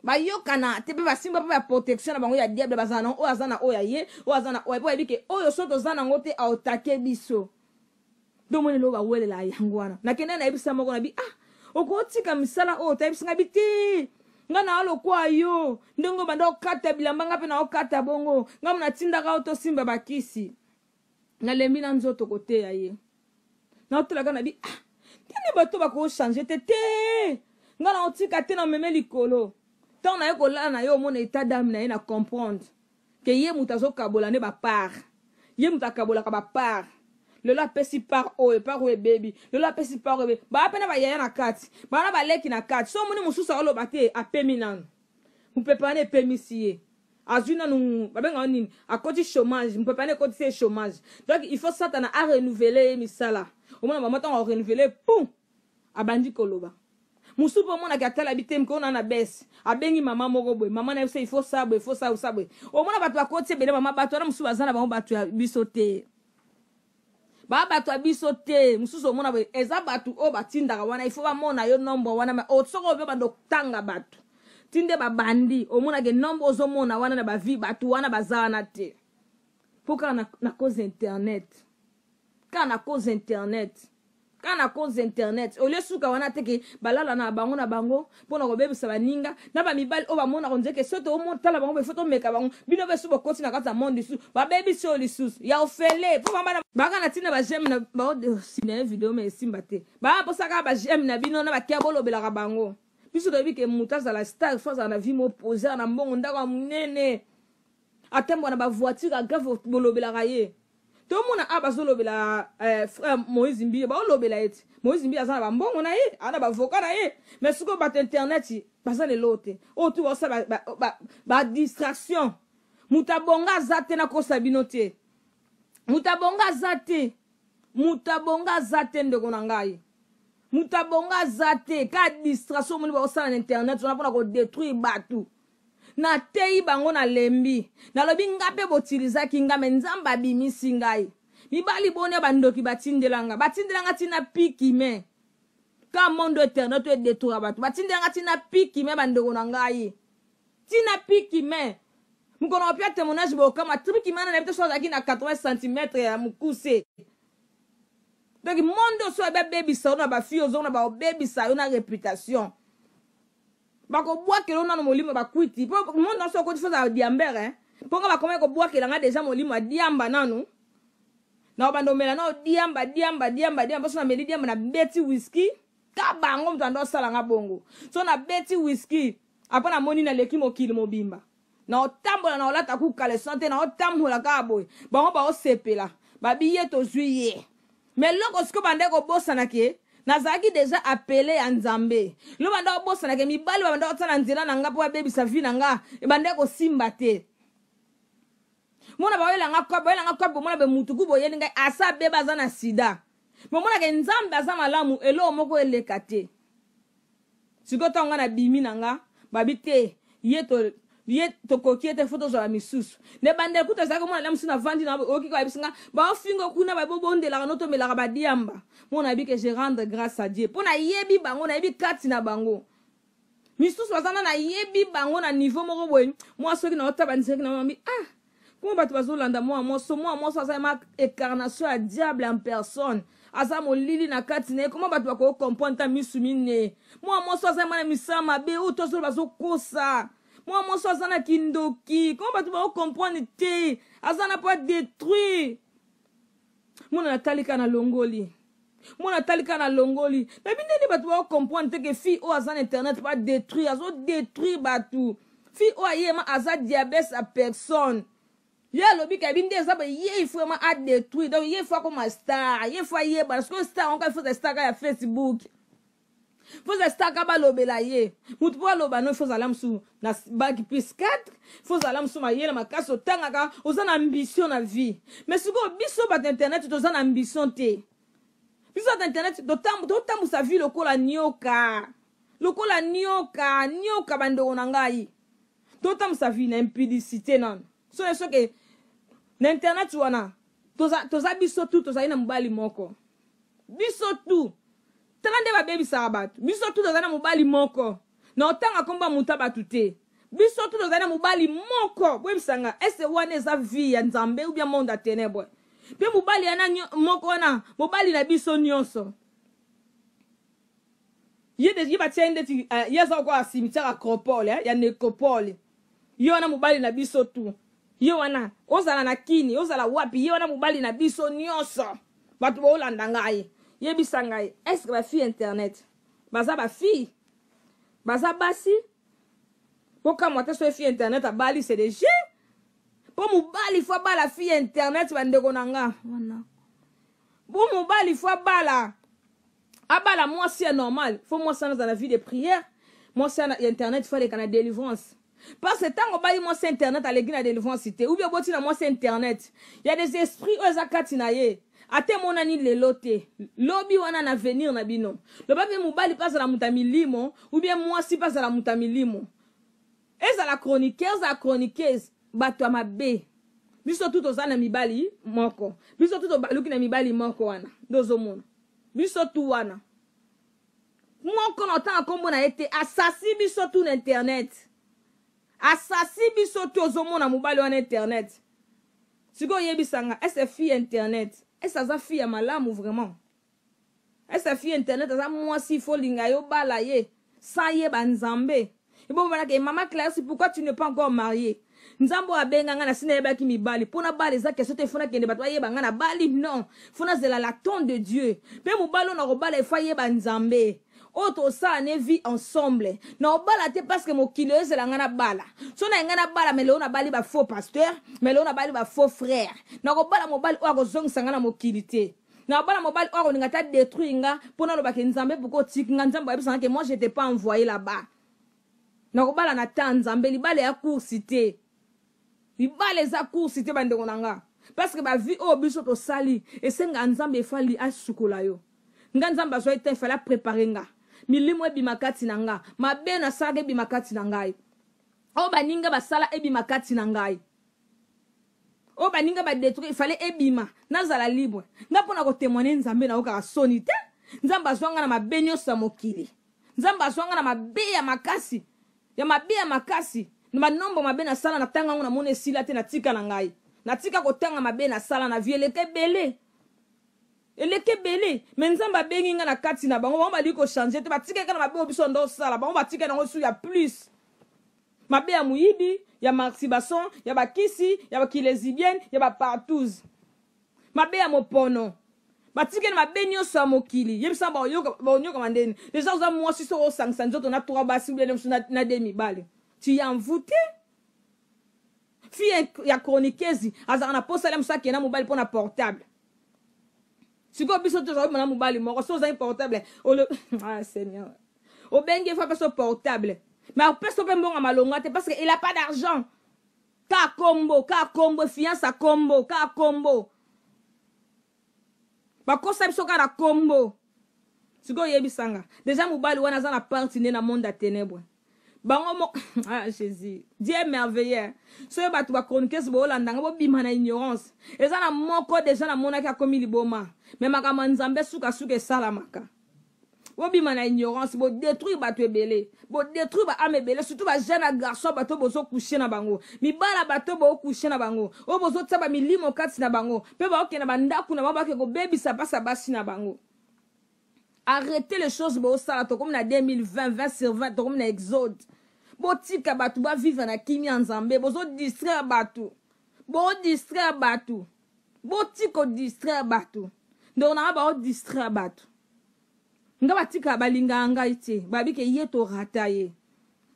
Bayokana te pe basimba pe ba protection na bango ya diable bazala na oyo aza na oyo ya ye, oyo aza na oyo po yebi ke oyo so toza nango te aotake biso. Donc moni lo bawelela yango wana. Nakende na yebisa moko na bi ah okotika misala oyo tayebisi nga bi te. Nga na lokwa yo ndenge banda okata bilamba nga pe na okata bongo nga mona tindaka yo tosimba bakisi. Nalembi na nzoto koteya ye. Naotalaka na bi ah tene bato bako changer te te. Nga na otika te na meme likolo. Tant na ye kolala na yo omona état d'âme na ye na comprendre que ye moto azokabola nde ba part. Ye moto akabolaka ba part. Lelo apesi part oyo, part oyo ebebi. Lelo apesi part oyo ebebi. Ba pe na ba yaya na kati. Ba na ba leki na kati. So omoni mosusu aloba te, apemi nanu. Mupepe wana epemisi ye. Azwi nanu, babengaka nini? Akoti chômage, mupepe wana ekotisi ye chômage. Donc il faut Satana a renouveler ye misala. Omona mama ntango a renouveler, pum! Abandi koloba. Mosusu mpe omonaki atala bi te mokolo na na bese. Abengi mama moko boye, mama na ye il faut ça boye, il faut ça, ça boye. Omona bato bakoti ebele mama bato wana mosusu baza na bango bato ya biso te. Ba bato ya biso te, mosusu omona boye eza bato oyo batindaka wana, il faut bamona yo nombre wana, mais soki oyo bando kotanga bato. Tinde babandi, omona ke nombre ozomona wana na ba vie bato wana baza wana te. Po kaka na cause internet. Kaka na cause internet. Kaka na cause internet. Au lieu suka wana te ke balala na bango na bango pona kobebisa baninga na ba mibali oyo bamonaka on dirait que soki tala bango il faut tomeka bango. Bino pe so bokoti na kati ya monde lisusu, babebisi oyo lisusu. Ya ofele po bamba na baka na tina ba j'aime na ba dessiner vidéo mais esimba te. Ba posaka ba j'aime na bino na ba kia bolobelaka bango. Biso toyebi ke moto azala star, faut azala na vie moko posée na mbongo ndako ya monene. Atambwa na ba voiture ya grave bolobelaka ye. Tomona a bazolobela frère Moïse Mbiye, baolobela ye ti. Moïse Mbiye aza na ba mbongo na ye, aza na ba avocat na ye. Mais sikoyo bato internet baza lelo te. Oyo tu baosala ba distraction. Moto abonga aza te na kosa bino te. Moto abonga aza te. Moto abonga aza te ndeko na ngai. Moto abonga aza te. Ka distraction omoni baosala na internet wana mpona kodétruire bato. Nateyi bango nalembi. Nalobi nga mpe botilizaki nga me Nzambe abimisi ngai. Mibali boni ya bandoki batindela nga. Batindela nga tina piki me. Ka monde internet oyo edétruire bato. Batindela nga tina piki me bandeko na ngai. Tina piki me. Mokolo na kopia témoignage bokama triki mana na biso so azalaki na 80 cm ya mokuse. Donc monde oso abebisa yo na ba fille ozonga ba obebisa yo na réputation. Bakobwakela yo nano molimo bakwiti mpo monde nyonso okoti fo ozala diambere, hein? Mpo nga bakomaki kobwakela nga deja molimo ya diamba nanu na obanda omela nao diamba, diamba, diamba, diamba. Mposo nameli diamba, nabeti whisky ka bango moto ando asala nga bongo. So nabeti whisky, après namoni naleki mokili mobimba, na otambola na olata ku caleçon te, na otambola kaka boye, bango baosepela, babi ye tozwi ye. Mais eloko sikoyo banda kobosana ke nazalaki deja appelé ya Nzambe. Lo banda kobosana ke mibali babanda kotia na nzela na nga mpo babebisa vie na nga, ebanda kosimba te. Mona baoyelanga kope, baoyelanga kope, bomona be mutu ku boyeli ngai asa beba aza na sida. Bomonaka Nzambe aza malamu, eloko moko eleka te. Sikoyo ntango ngai nabimi na nga, babi te ye to ye tokoki ete fo tozwala misusu. Na ebandeli kuta ezalaki omona na mosusu navandi na oyoki koyebisi nga baofinga kuna, babobondelaka no tomelaka badiamba. Mona nayebi ke je rendre grâce à Dieu mpo nayebi bango, nayebi kati na bango misusu baza na nayebi bango na niveau moko boye. Mwa soki naotaba nzeki na mami, ah, kuma bato bazolanda mwa moso, mwa moso aza ma incarnation ya diable en personne, aza molili na kati na ye. Koma bato bakoki comprendre ta misu mine? Mwa moso aza ma na misala mabe oyo tozolo bazokosa. Mwa moso aza na kindoki, koma bato bakocomprendre te, aza na mpo adétruire. Mona natali kaka na longoli, mona atali kaka na longoli, nayebi ndeni bato bakocomprendre te ke fille oyo aza na internet mpo adétruire, azodétruire bato. Fille oyo ayema aza diabète ya personne. Ye alobi kayebi nde eza boye, ye il faut vraiment adétruire. Donc ye faut akoma star, ye faut ayebana. Sikoyo star yango kaka faut star kaka ya Facebook, faut za star kaka balobela ye motu mpo aloba no. Faut ozala mosusu na bac plus 4, faut ozala mosusu mayele makasi, otangaka, oza na ambition na vie. Mais sikoyo biso bato internet toza na ambition te. Biso bato internet totambusa vie lokola nioka, lokola nioka, nioka. Bandeko na ngai, totambusa vie na impudicité nano. So soki na internet wana toza, toza biso tu tozali na mobali moko. Biso tu, tala nde babebisaka bato. Biso tu tozali na mobali moko. Na otanga komba moto ya bato te. Biso tu tozali na mobali moko. Boyebisanga, ese wana eza vie ya Nzambe ou bien monde ya ténèbre? Mpe mobali yana moko wana, mobali na biso nyonso, ye ye batia ye ndeti ye aza lokola cimetière acropole, eh, ya nécropole. Ye wana mobali na biso tu, ye wana. Ozala na kini, ozala wapi, ye wana mobali na biso nyonso. Bato boolanda ngai, yebisa ngai, est-ce bafille internet baza bafille, baza basi? Bokamwa te so fille internet abali, c'est des jeux. Mpo mobali faut abala fille internet, bandeko na nga wana. Mpo mobali faut abala mwasi ya normal, faut mwasi wana aza na vie de prière. Mwasi ya internet faut aleka na délivrance, parce que ntango obali mwasi internet, aleki na délivrance te, ou bien oboti na mwasi internet, ya des esprits oyo eza kati na ye, ata emonani lelo te, lobi wana na avenir na bino. Loba mpe mobali mpe azala moto ya milimo, ou bien mwasi mpe azala moto ya milimo, ezala chroniqueur, ezala chroniqueuse, bato ya mabe. Biso tu toza na mibali moko, biso tu tobaluki na mibali moko wana. Nde ozomona biso tu wana moko na otanga nkombo na ye te, asasi biso tu na internet, asasi biso tu. Ozomona mobali wana internet. Sikoyo oyebisanga, ese fille internet, ese aza fille ya malamu vraiment? Ese fille internet aza mwasi faut linga yo bala ye sans yeba Nzambe? Ebobanaka mama Clarisse, pourquoi tu n'es pas encore mariée? Nzambe oyo abenga nga na si nayebaki mibali mpo na bala eza question te. Faut nakende bato bayeba nga na bali? Non, faut nazela la temps de Dieu. Mpe mobali oyo nakobala efo ayeba Nzambe oyo tosala ne vie ensemble. Na obala te parce que mokili oyo ezela nga na bala. So na ngai nabala, mais lelo nabali bafaux pasteur, mais lelo nabali bafaux frère. Nakobala mobali oyo akozongisa nga na mokili te. Nakobala mobali oyo akolinga ta détruire nga mpo nalobaki Nzambe pourquoi otiki nga? Nzambe ayebisanga ke moi, j'étais pas envoyé là-bas. Nakobala na ta Nzambe. Libala ya course te, libala eza course te, bandeko na nga, parce que bavie oyo biso tosali esengaka Nzambe efali asukola yo. Nga Nzambe azwaki te, efali aprépare nga, milimo ebima kati na nga, mabe nasalaka ebima kati na ngai, oyo baninga basala ebima kati na ngai, oyo baninga badétruire efale ebima, nazala libre. Nga mpo na kotémoigne Nzambe nayokaka soni te. Nzambe azwa nga na mabe nyonso ya mokili. Nzambe azwa nga na mabe ya makasi, ya mabe ya makasi. Banombre mabe nasala na tanga yango namona esila te, natika na ngai. Natika kotanga mabe nasala na vie eleka ebele. Eleki ebele. Mais Nzambe abengi ngai na kati na bango, bango balingi ko changer te, batikaki kaka na mabe oyo biso ndo osala, bango batikaki nango su ya plus. Mabe ya moyibi, ya masturbation, ya bakisi, ya bakilezibienne, ya ba partouze. Mabe ya mopono. Batikeli mabe nyonso ya mokili. Yebisa baoyoka baonyokama ndeni. Deja oza mwasi soki osangisa nzoto na trois basi ou bien na na deux mibali. Tu es envoûté. Fille ya chroniqueuse azalaka na posa ya mosu akenda mobali mpo na portable. Sikoyo biso tozali na mobali moko so ozangi portable olo ah Seigneur. Obengi ye fa apesa portable. Mais apesa mpe mbongo malonga te parce que il a pas d'argent. Ka kombo, ka kombo, fiance ya kombo, ka kombo. Bakosa biso kaka na kombo. Sikoyo oyebisanga. Deja mobali wana aza na parti nde na monde ya ténèbres. Bango mo ah Jésus. Dieu est merveilleux. Soki bato ba chroniqueuse boolanda nga bobima na ignorance. Eza na moko deja namonaki akomi liboma. Mais makambo ya Nzambe suka suka esalamaka. Bobima na ignorance, bo détruire bato ebele, bo détruire ba âme ebele, surtout ba jeune garçon bato bozo coucher na bango, mibala bato bo coucher na bango, oyo bozo tia ba milimo kati na bango, pe ba okenda ba ndaku na bango bake kobebisa pasa basi na bango. Arrêtez les choses bosala, tokomi na 2020, 20 sur 20, tokomi na exode. Botika bato ba vivre na kimia Nzambe, bozo distraire bato. Bo distraire bato. Botika distraire bato. Ndeko na nga bao distraire bato. Nga batika balingaka ngai te. Babi ke ye torata ye.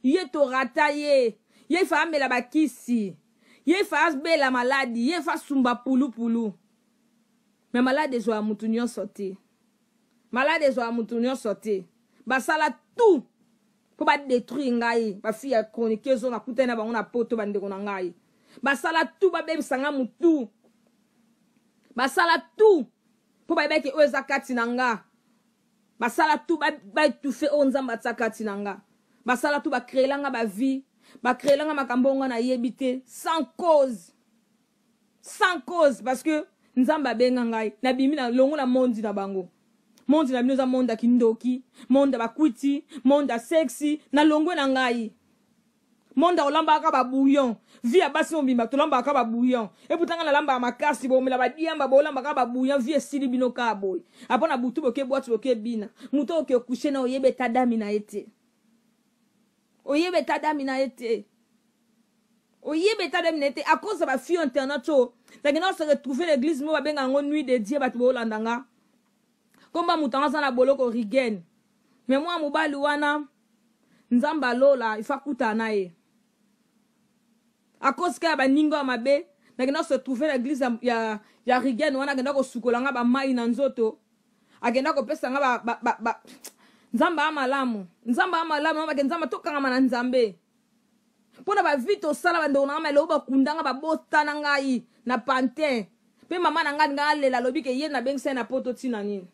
Ye torata ye. Ye ifa amela bakisi. Ye ifa abela maladi. Ye ifa sumba pulupulu. Mais maladi ezwaka mutu nyonso te. Maladi ezwaka mutu nyonso te. Basala tout mpo badétruire ngai. Bafille ya chroniqueuse oyo nakutani na bango na poto bandeko na ngai. Basala tout babebisa ngai mutu. Basala tout mpo bayebaki oyo eza kati na nga. Basala tout baétouffe oyo Nzambe atia kati na nga. Basala tout bacréela nga bavie, bacréela nga makambo oyo nga nayebi te sans cause. Sans cause parce que Nzambe abenga ngai, nabimi na longo na mondi na bango. Mondi na bino eza monde ya kindoki, monde ya bakwiti, monde ya sexy, na longwe na ngai. Monde olambaka ba bouillon. Vie ya basi mobimba tolambaka ba bouillon. Eputa nga nalambaka makasi bomela ba diamba bolambaka ba bouillon vie esili bino ka boye. Apo na butu boke boîte boke bina. Moto oke coucher na oyebe ta dami na ye te. Oyebe ta dami na ye te. Oyebe ta dami na ye te à cause ya ba fille internet oyo. Nakenda se retrouver l'église mo babenga yango nuit de Dieu bato bolanda nga. Komba moto yango aza na boloko Rigen. Mais moi mobali wana Nzambe alola il faut akutana na ye. À cause ka ya baninga ya mabe nakenda se retrouver na église ya, ya, Rigen wana akenda kosukola nga ba mai na nzoto. Akenda kopesa nga ba, ba, ba, ba. Nzambe ya malamu. Nzambe ya malamu bake Nzambe tokangama na Nzambe. Mpona ba vie tosala bandeko na nga malelo bakunda nga babotana ngai na pantin. Pe mama na ngai nga alela alobi ke ye nabengisa ye na poto ntina nini.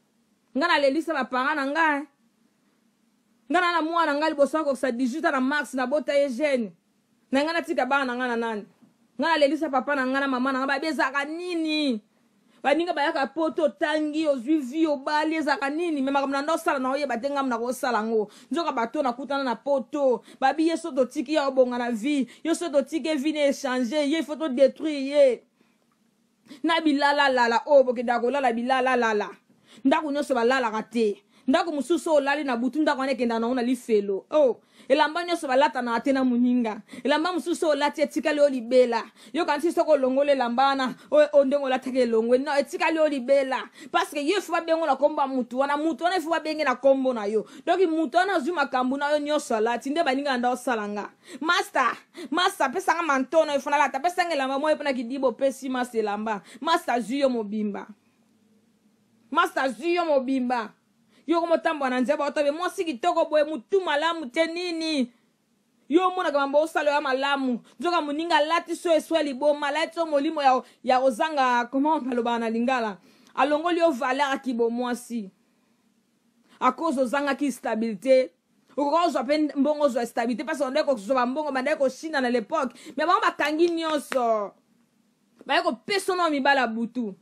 Nga nalelisa ba parents na ngai. Nga na na mwana ngai liboso akokisa 18 ans na mars nabota ye jeune. Na ngai natika bana na ngai na nani. Nga nalelisa papa na ngai na mama na ngai babi ezalaka nini. Baninga bayaka poto otangi ozwi vie obali ezalaka nini. Me makambo na nda osala na oyeba te ngambo na kosala yango. Nzoka bato nakutana na poto. Babi ye so totiki ya obonga na vie. Yo so totiki vie na échanger. Ye il faut to détruire ye. Na bilalalala oyo bokendaka kolala bilalalala. Ndako nyonso balalaka te. Ndako mosusu oyo olali na butu ndako wana ekendaka nango na lifelo. Oh, elamba nyonso balatanaka te na moninga. Elamba mosusu oyo olati etikali oyo libela. Yokanisi soki olongoli elamba wana oyo ndenge olataki elongwe. Non, etikali oyo libela. Parce que ye faut babengo na kombo ya mutu wana. Mutu wana il faut babenge na kombo na yo. Donc mutu wana azwi makambo na yo nyonso alati nde baninga nda osala nga. Master, master pesanga mantono ifo nalata, pesanga elamba moyo mpona kidibo pesi master elamba. Master azwi yo mobimba. Master azwi yo mobimba. Yo komotambola na nzela baotabe mwasi kitoko boye mutu malamu te nini. Yo omonaka mambo osala ya malamu. Nzoka moninga alati so eswa liboma, alati so molimo ya, ya kozanga comment balobaka na lingala. Alongoli yo valeur ya kibo mwasi. À cause ozangaki stabilité. Okoka kozwa mpe mbongo ozwa stabilité parce que bandaki kozwa bambongo bandaki koshinda na l'époque. Mais bango bakangi nyonso. Baye kopesa na mibala ya butu.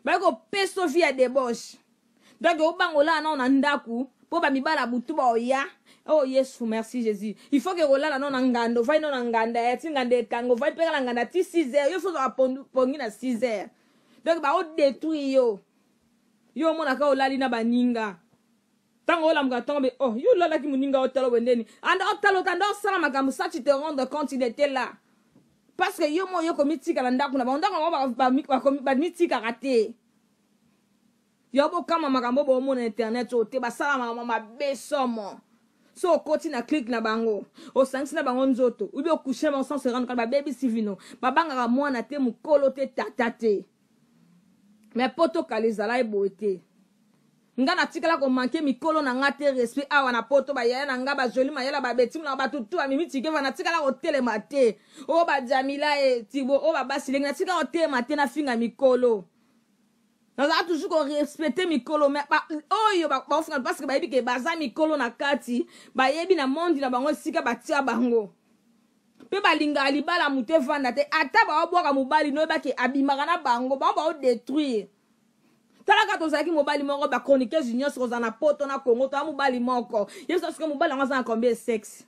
Baye kopesa vie ya débauche. Donc obangola na na ndaku. Mpo bamibala butu baoya. Oh Yesu, merci Jésus. Il faut que olala no na nganda, ovandi no na nganda, ya ti nganda ekanga, ovandi mpe na nganda ti 6 heures. Yo faut ozwaka pongi na 6 heures. Donc bao détruire yo. Yo omonaka olali na baninga. Ntango olamuka ntongo be, oh, yo olalaki moninga otala boye ndeni. Anda otala otanda osala makambo sans tu te rendre compte il était là. Parce que yo mo yo komitika na ndako na bango, ndako na bango bamitikaka te. Yo bokama makambo bomona internet oyo te, basala makambo mabe somo. So okoti na clique na bango, osangisi na bango nzoto, ubi okushe na bango sans se rendre compte, babebisi vino. Babangaka mwana te, mokolo te, tata te. Mais poto kala ezala eboye te. Nga natikala komanke mikolo na nga te respect awa na poto, bayaya na nga bajoli mayala babeti na bato tu bamimi tikeva, natikala kotelema te. Oyo bajamila e tibo, oyo babasi lenge, natikala kotelema te nafinga mikolo. Nazala toujours korespecte mikolo, mais oyo baofinga parce que bayebi ke baza mikolo na kati, bayebi na monde na bango esika batia bango. Mpe balingaka libala moto evanda te, ata baobwaka mobali noyebaki abimaka na bango, bango baodétruire. Talaka tozalaki mobali moko, ba chroniqueuse nyonso kozala na poto na Congo, toza mobali moko. Yesu soki mobali yango aza na combien de sexe?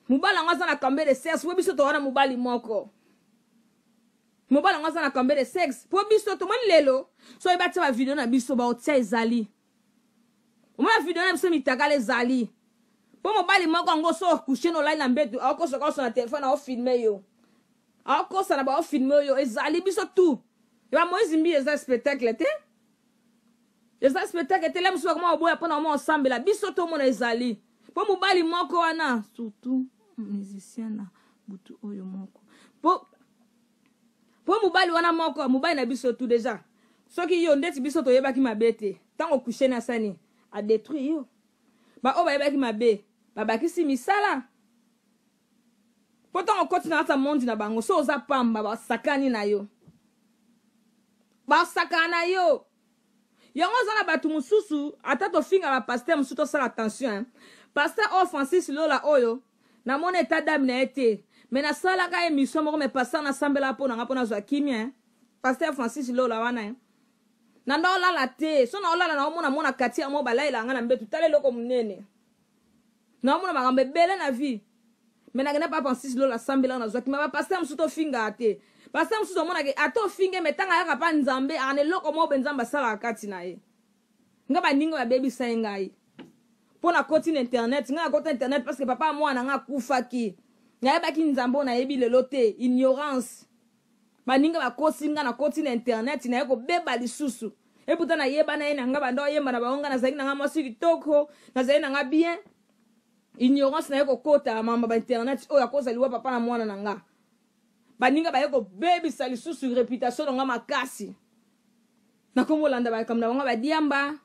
Mobali yango aza na combien de sexe? Po biso toza na mobali moko. Mobali yango aza na combien de sexe? Po biso tomoni lelo, soki batia ba video na biso baotia ezali. Omona video na biso mitakala ezali. Po mobali moko yango so coucher no olali na mbeto, akokosa kosa na telefone, aofilme yo. Akokosa na baofilme yo, ezali biso tout. Ya Moïse Mbiye eza spectacle te. Eza spectacle te, la biso bakoma oboya pona mwa osambela, biso tomona ezali. Po mobali moko wana surtout musicien na butu oyo moko. Po mobali wana moko, mobali na biso tout déjà. Soki yo ndeti biso toyebaki mabe te, tango coucher na sani a détruire yo. Ba oyo bayebaki mabe, babakisi misala. Po tango okoti na kati ya monde na bango, so oza pamba, basakani na yo. Basakana na yo. Yango oza na bato mosusu, ata tofinga ba pasteur mosusu, tosala attention, hein. Pasteur oyo Francis Lola oyo, namoni état d'âme na ye te. Mais nasalaka émission moko, mais pasteur nasambela po na nga po nazwa kimia, hein. Pasteur Francis Lola wana, hein. Na nda olala te, so na olala na omona mona kati ya mo balayela nga na mbetu, tala eloko monene. Na omona makambo ebele na vie. Mais nakenda pa Francis Lola sambela na zwaki, mais ba pasteur mosusu tofinga te. Pasteur mosusu omonaka ata ofinge, mais tanga yaka pa Nzambe, ana eloko moko be Nzambe asalaka kati na ye. Nga baninga babebisa ye ngai. Po na koti na internet, nga na koti na internet parce que papa mwana nga akufaki. Nayebaki Nzambe oyo nayebi lelo te, ignorance. Baninga bakosi nga na koti na internet, naye kobeba lisusu. Et pourtant nayeba na ye na nga banda oyemba na bango, nga nazalaki na nga mwasi kitoko, nazalaki na nga bien. Ignorance naye kokota mamba ba internet oyo akoza liwa papa na mwana na nga. Baninga baye kobebisa lisusu réputation na nga makasi. Nakomolanda bakambo na bango ba diamba,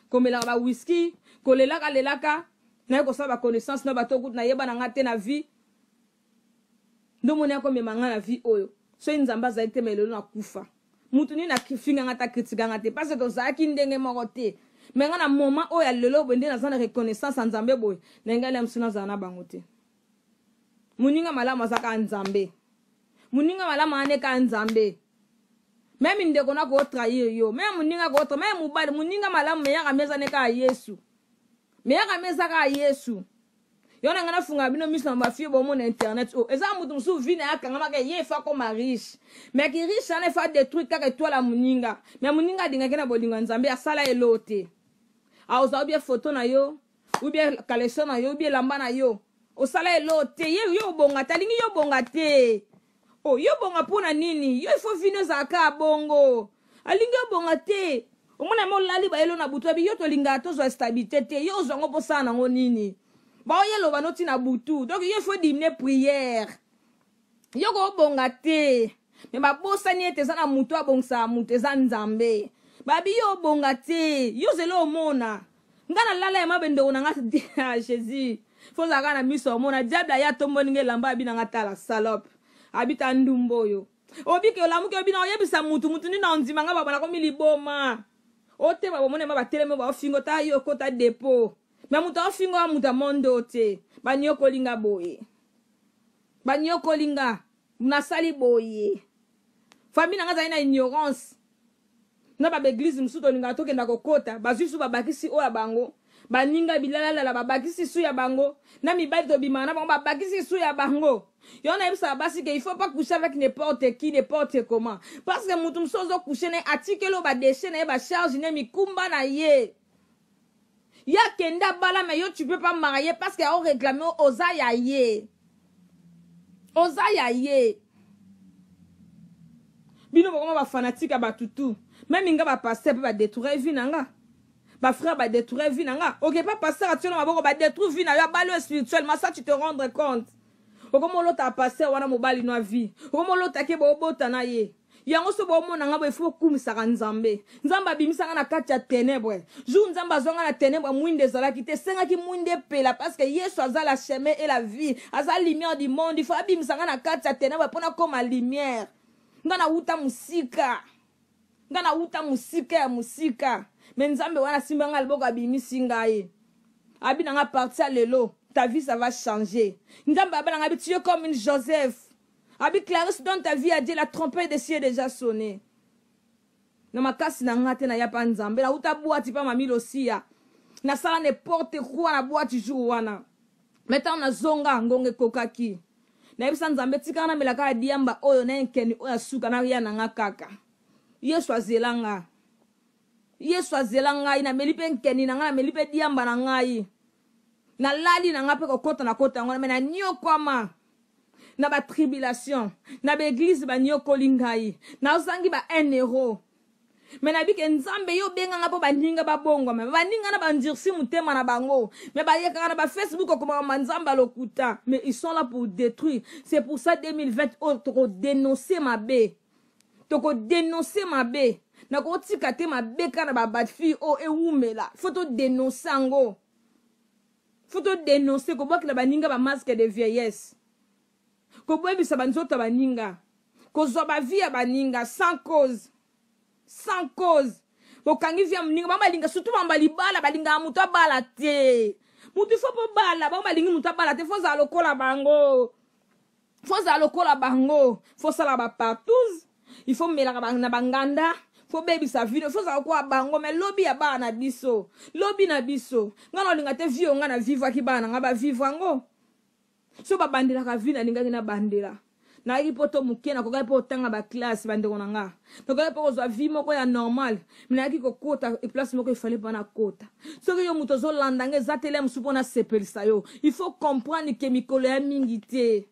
komelaka ba whisky, kolelaka lelaka, naye kosala ba connaissance na bato kutu nayeba na nga te na vie. Ndomoni akomema nga na vie oyo. Soki Nzambe azali te, mais lelo nakufa. Mutu nini afinga nga ta critika nga te, parce que tozalaki ndenge moko te. Mais nga na moment oyo ya lelo boye nde naza na reconnaissance ya Nzambe boye, na ngai na mosu nazala na bango te. Moninga malamu azaka Nzambe. Moninga malamu aneka Nzambe. Meme ndeko na ko trahir yo, meme moninga ko trahir, meme mobali, moninga malamu meyaka meza neka Yesu. Meyaka meza ka Yesu. Yo na nga nafunga bino miso na ba fille bomona internet oyo. Eza mutu mosusu vie na ye akangamaka ye efa koma riche. Mais ki riche wana efa détruire kaka étoile ya moninga. Mais moninga alingaki na bolingo ya Nzambe asala elo te. Aoza ou bien photo na yo, ou bien caleçon na yo, ou bien elamba na yo. Osala elo te, ye yo obonga te, alingi yo obonga te. Oh, yo bonga pona nini? Yo il faut vino ezalaka bongo. Alingi yo bonga te. Omona mo lali ba elo na butu abi yo tolinga tozwa stabilité te. Yo ozwa ngo posala nango nini? Ba oyelo ba noti na butu. Donc yo il faut diminuer prière. Yo ko bonga te. Mais ba bosani ete eza na mutu abongisa mutu eza Nzambe. Babi yo bonga te. Yo zelo omona. Nga na lala ya mabe ndeko na nga ah, Jésus. Faut zaka na miso omona diable aya tomboni nge lamba abi na nga tala salope. Abita ndumbo oyo. Obike olamuki obi na oyebisa mutu mutu nini na ondima nga babana komi liboma. Otema bomone ma batelemi ba ofingo ta yo kota dépôt. Mais mutu ofingo ya mutu mondo te. Banyokoli nga boye. Banyokoli nga. Nasali boye. Famille na nga zali na ignorance. Na ba eglise mosusu tolingaka tokenda kokota, bazwi su babakisi oyo ya bango. Baninga bilalalala babakisi su ya bango. Na mibali tobimaka na bango babakisi su ya bango. Yo nayebisaka basi ke il faut pas coucher avec n'importe qui, n'importe comment. Parce que mutu mosusu ozo coucher na ye atikeli oyo ba déchets na ye, ba charge na ye, mikumba na ye. Ye akende abala mais yo tu peux pas marier parce que ao réclamer oza ya ye. Oza ya ye. Bino bokoma ba fanatique ya batu tout. Meme nga ba pasteur pe ba détruire vie na nga. Ba frère ba détruire vie na nga. Ok pas pasteur atiolo maboko ba détruire vie na yo abali yo spirituellement ça tu te rendre compte. Okoma olota pasteur wana mobali no vie. Okoma olota ke bobota na ye. Yango so bomona nga boye faut okumisaka Nzambe. Nzambe abimisa nga na kati ya ténèbres. Jour Nzambe azwa nga na ténèbres mwinda ezalaki te. Esengaki mwinda epela parce que Yesu aza la chemin et la vie. Aza lumière du monde. Il faut abimisa nga na kati ya ténèbres pona koma lumière. Nga na wuta musika. Nga na wuta musika ya musika. Mais Nzambe wana asimba nga liboko abimisi ngai. Abi na nga parti ya lelo. Ta vie ça va changer. Nzambe abala nga bi tu es comme une Joseph. Abi Clarisse donne ta vie à Dieu, la trompette des cieux est déjà sonnée. Na makasi na nga te na ya pa Nzambe, na uta boîte pa mami Losia. Na sala n'importe quoi na boîte jour wana. Mais tant na zonga ngonga ekokaki. Nayebisa Nzambe tika na melaka ya diamba oyo na enkeni oyo asuka na ya na nga kaka. Yesu azela nga. Yesu azela ngai na meli pe nkeni na nga na meli pe diamba na ngai. Nalali na nga pe kokota na kota yango mais na nyokwama. Na ba tribulation na ba eglise ba niokoli ngai nazangi ba 1 euro me nayebi ke nzambe yo obenga nga mpo baninga babongwama baninga na bandurci motema na bango me bayekaka na bafacebook okomaka ma nzambe ya lokuta mais ils sont là pour détruire. C'est pour ça 2020 oyo tokodenonce mabe, tokodenonce mabe. Nakotika te mabe kaka na babafille oyo ewumela, fo todenonce yango, fo todenonce kobwakela baninga bamasque de vieillesse, kobwebisa banzoto ya baninga, kozwa bavie ya baninga sans cause, sans cause. Bokangi vie ya moninga, bango balinga surtout bango balibala, balingaka moto abala te. Moto ifo po bala, bango balingi moto abala te, fo ozala lokola bango, fo ozala lokola bango, fo osala ba partouze, il faut melaka na banganda, fo bebisa vie, fo ozala lokola bango. Mais lobi ya bana na biso, lobi na biso, nga na olinga te vie oyo nga na vivaki, bana na nga ba vivre yango. So babandelaka vie nalingaki nabandela. Nayaki poto moke, nakokaki mpo kotanga baklasse bandeko na nga, nakokaki mpo kozwa vie moko ya normal, me nayaki kokota place moko efale mpo nakota. Soki yo moto ozolanda nga eza tele mosusu mpo nasepelisa yo, il faut comprendre ke mikolo ya mingi te.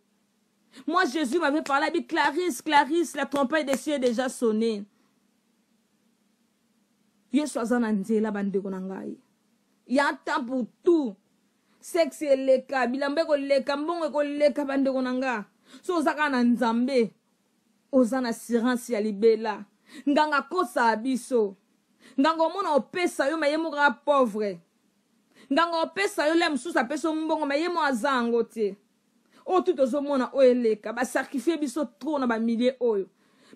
Moi Jésus m'avait parlé, abi Clarisse, Clarisse, la trompette des cieux est déjà sonnée. Yesu aza na nzela bandeko na ngai. Il y a un temps pour tout. Sexe eleka, bilamba ekoleka, mbongo ekoleka bandeko na nga. So oza kaka na Nzambe, oza na assurance ya libela. Nganga akosaka biso. Nganga omona opesa yo, mais ye moko aza pauvre. Nganga opesa yo, le mosusu apesa yo mbongo, mais ye moko aza yango te. Oyo tu tozomona oyo eleka, ba sacrifier biso trop na ba milieu oyo.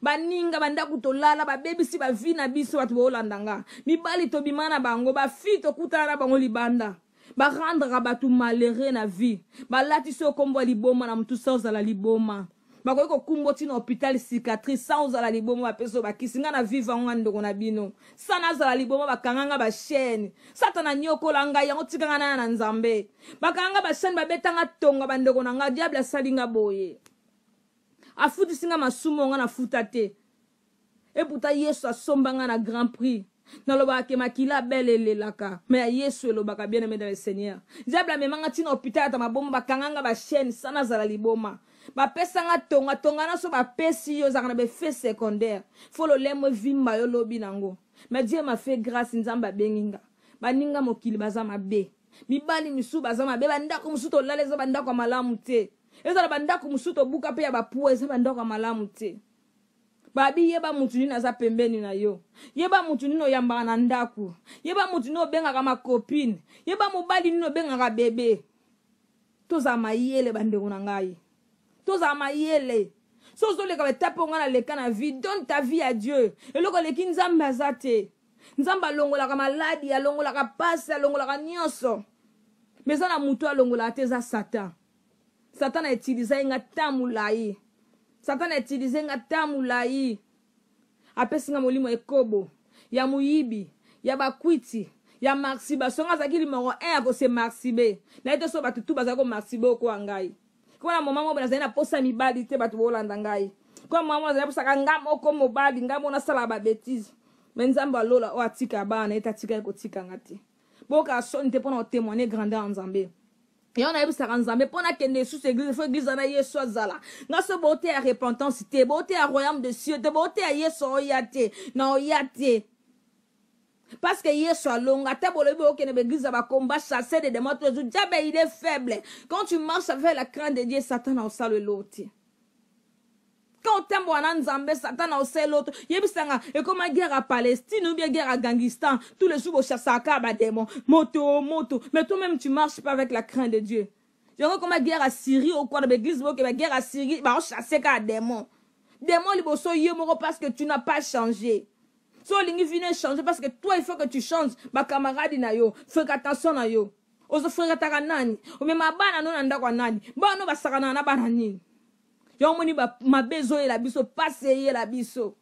Baninga bandako tolala, babebisi ba vie na biso, bato boolanda nga. Mibali tobima na bango, ba fille tokutana na bango libanda. Ba rendraka bato malheureux na vie. Balatisi yo kombo ya liboma na mutu sans ozala liboma. Bakoki kokumba oti na hôpital cicatrice sans ozala liboma, bapesi yo bakisi. Nga na vivre yango nga ndeko na bino. Sans nazala liboma, bakanga nga ba chaîne. Satana nyokola ngai, yango tika nga naya na Nzambe. Bakanga nga ba chaîne, babeta nga tonga bandeko na nga, diable asali nga boye. Afutisi nga masumu nga nafuta te. Et pourtant Yesu asomba nga na grand prix. Nalobaka ke makila belle elelaka, mais ya Yesu elobaka bien aimé dans le Seigneur. Diable amema nga tina hôpital ata maboma, bakanga nga ba chaîne sans nazala liboma. Bapesa nga tonga, tonga na so bapesi yo ezalaka na ba effet secondaire. Faut lolemo evimba yo lobi nango. Mais Dieu m'a fait grâce, Nzambe abengi nga. Baninga mokili baza mabe. Mibali misusu baza mabe, bandako mosusu tolala eza bandako ya malamu te. Ezala bandako mosusu tobuka pe ya ba poids eza bandako ya malamu te. Babi yeba mutu nini aza pembeni na yo. Yeba mutu nini oyambaka na ndaku. Yeba mutu nini obengaka ma copine. Yeba mobali nini obengaka bebe. Tozala mayele bandeko na ngai. Tozala mayele. So ozoleka ba etape oyo ngai naleka na vie, donne ta vie à Dieu. Eloko eleki Nzambe aza te. Nzambe alongolaka maladi, alongolaka pasi, alongolaka nyonso. Mais eza na mutu alongolaka te, eza Satan. Satan a utilisé nga temps molayi. Satan a utilisé nga temps molayi. Apesi nga molimo ekobo. Ya moyibi, ya bakwiti, ya masturbation. Nga azalaki numero 1 ya kose masturber. Nayebi te soki bato tu bazali ko masturber okoya ngai. Kona moma moko nazali na posa mibali te, bato bolanda ngai. Kona moma moko nazali na posaka nga moko mobali, nga moko nasala ba bêtises. Mais Nzambe alola oyo atika bana na ye te, atika ye kotika nga te. Boyoka soni te mpona kotémoigner grandeur ya Nzambe. Yango nayebisaka Nzambe mpo nakende lisusu église, fo église wana Yesu azala. Nga so boteya repentance te, boteya royaume de cieux te, boteya Yesu oya te, na oya te. Parce que Yesu alonga, ata bolobi bokende ba église ya bakomba chasser des démons tous les jours, diable il est faible. Quand tu marches avec la crainte de Dieu, Satan aosala eloko te. Quand otambola na Nzambe, Satan aosala eloko te. Yebisanga, ekoma guerre ya Palestine ou bien guerre ya Afghanistan, tous les jours bochassaka badémon, moto moto, mais toi-même tu marches pas avec la crainte de Dieu. Yango ekoma guerre ya Syrie okwana baeglise, boke baguerre ya Syrie, baochasse kaka démon, démon liboso ye moko, parce que tu n'as pas changé. So olingi vie changer, parce que toi il faut que tu changes bacamarade na yo, fréquentation na yo. Ozofréquentaka nani? Omema bana no na ndako ya nani? Bana no basakanaka na bana nini? Yango omoni mabe ezoyela biso, pasi eyela biso.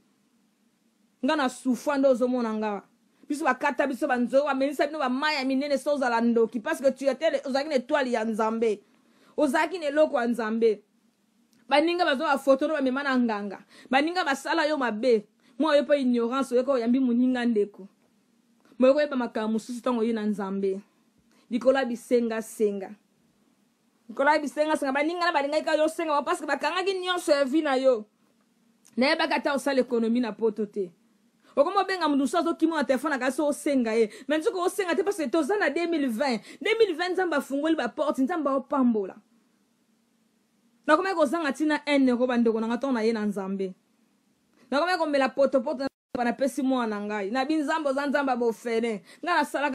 Nga na sufwa nde ozomona nga. Biso bakata biso banzoyo, bamelisa bino bamai ya minene. So ozala ndoki parce que tu étais, ozalaki na étoile ya Nzambe, ozalaki na eloko ya Nzambe. Baninga bazwa bafoto no, bamema na nganga. Baninga basala yo mabe. Mwa yo mpo ignorance, oyoka oyambi moninga ndeko moyoko, oyeba makambo mosusu ntango oye na Nzambe. Likolo ya bisengasenga, likolo ya bisengasenga, baninga na balingaki kaka yosenga parce que bakangaki nyonso ya vie na yo. Nayebaki ata osala économie na poto te. Okoma obenga moto mosusu, azokima na telefone, akasi osenga ye, mais nzoka osenga te, parce que toza na 2020. 2020 Nzambe afungoli baporte, Nzambe aopambola. Nakomaki kozanga ntina 1 euro, bandeko na nga. Ntongo na ye na Nzambe, nakomaki komela potopoto. Napesi mwana na ngai nabi: Nzambe, oza Nzambe ya bofele. Ngai nasalaka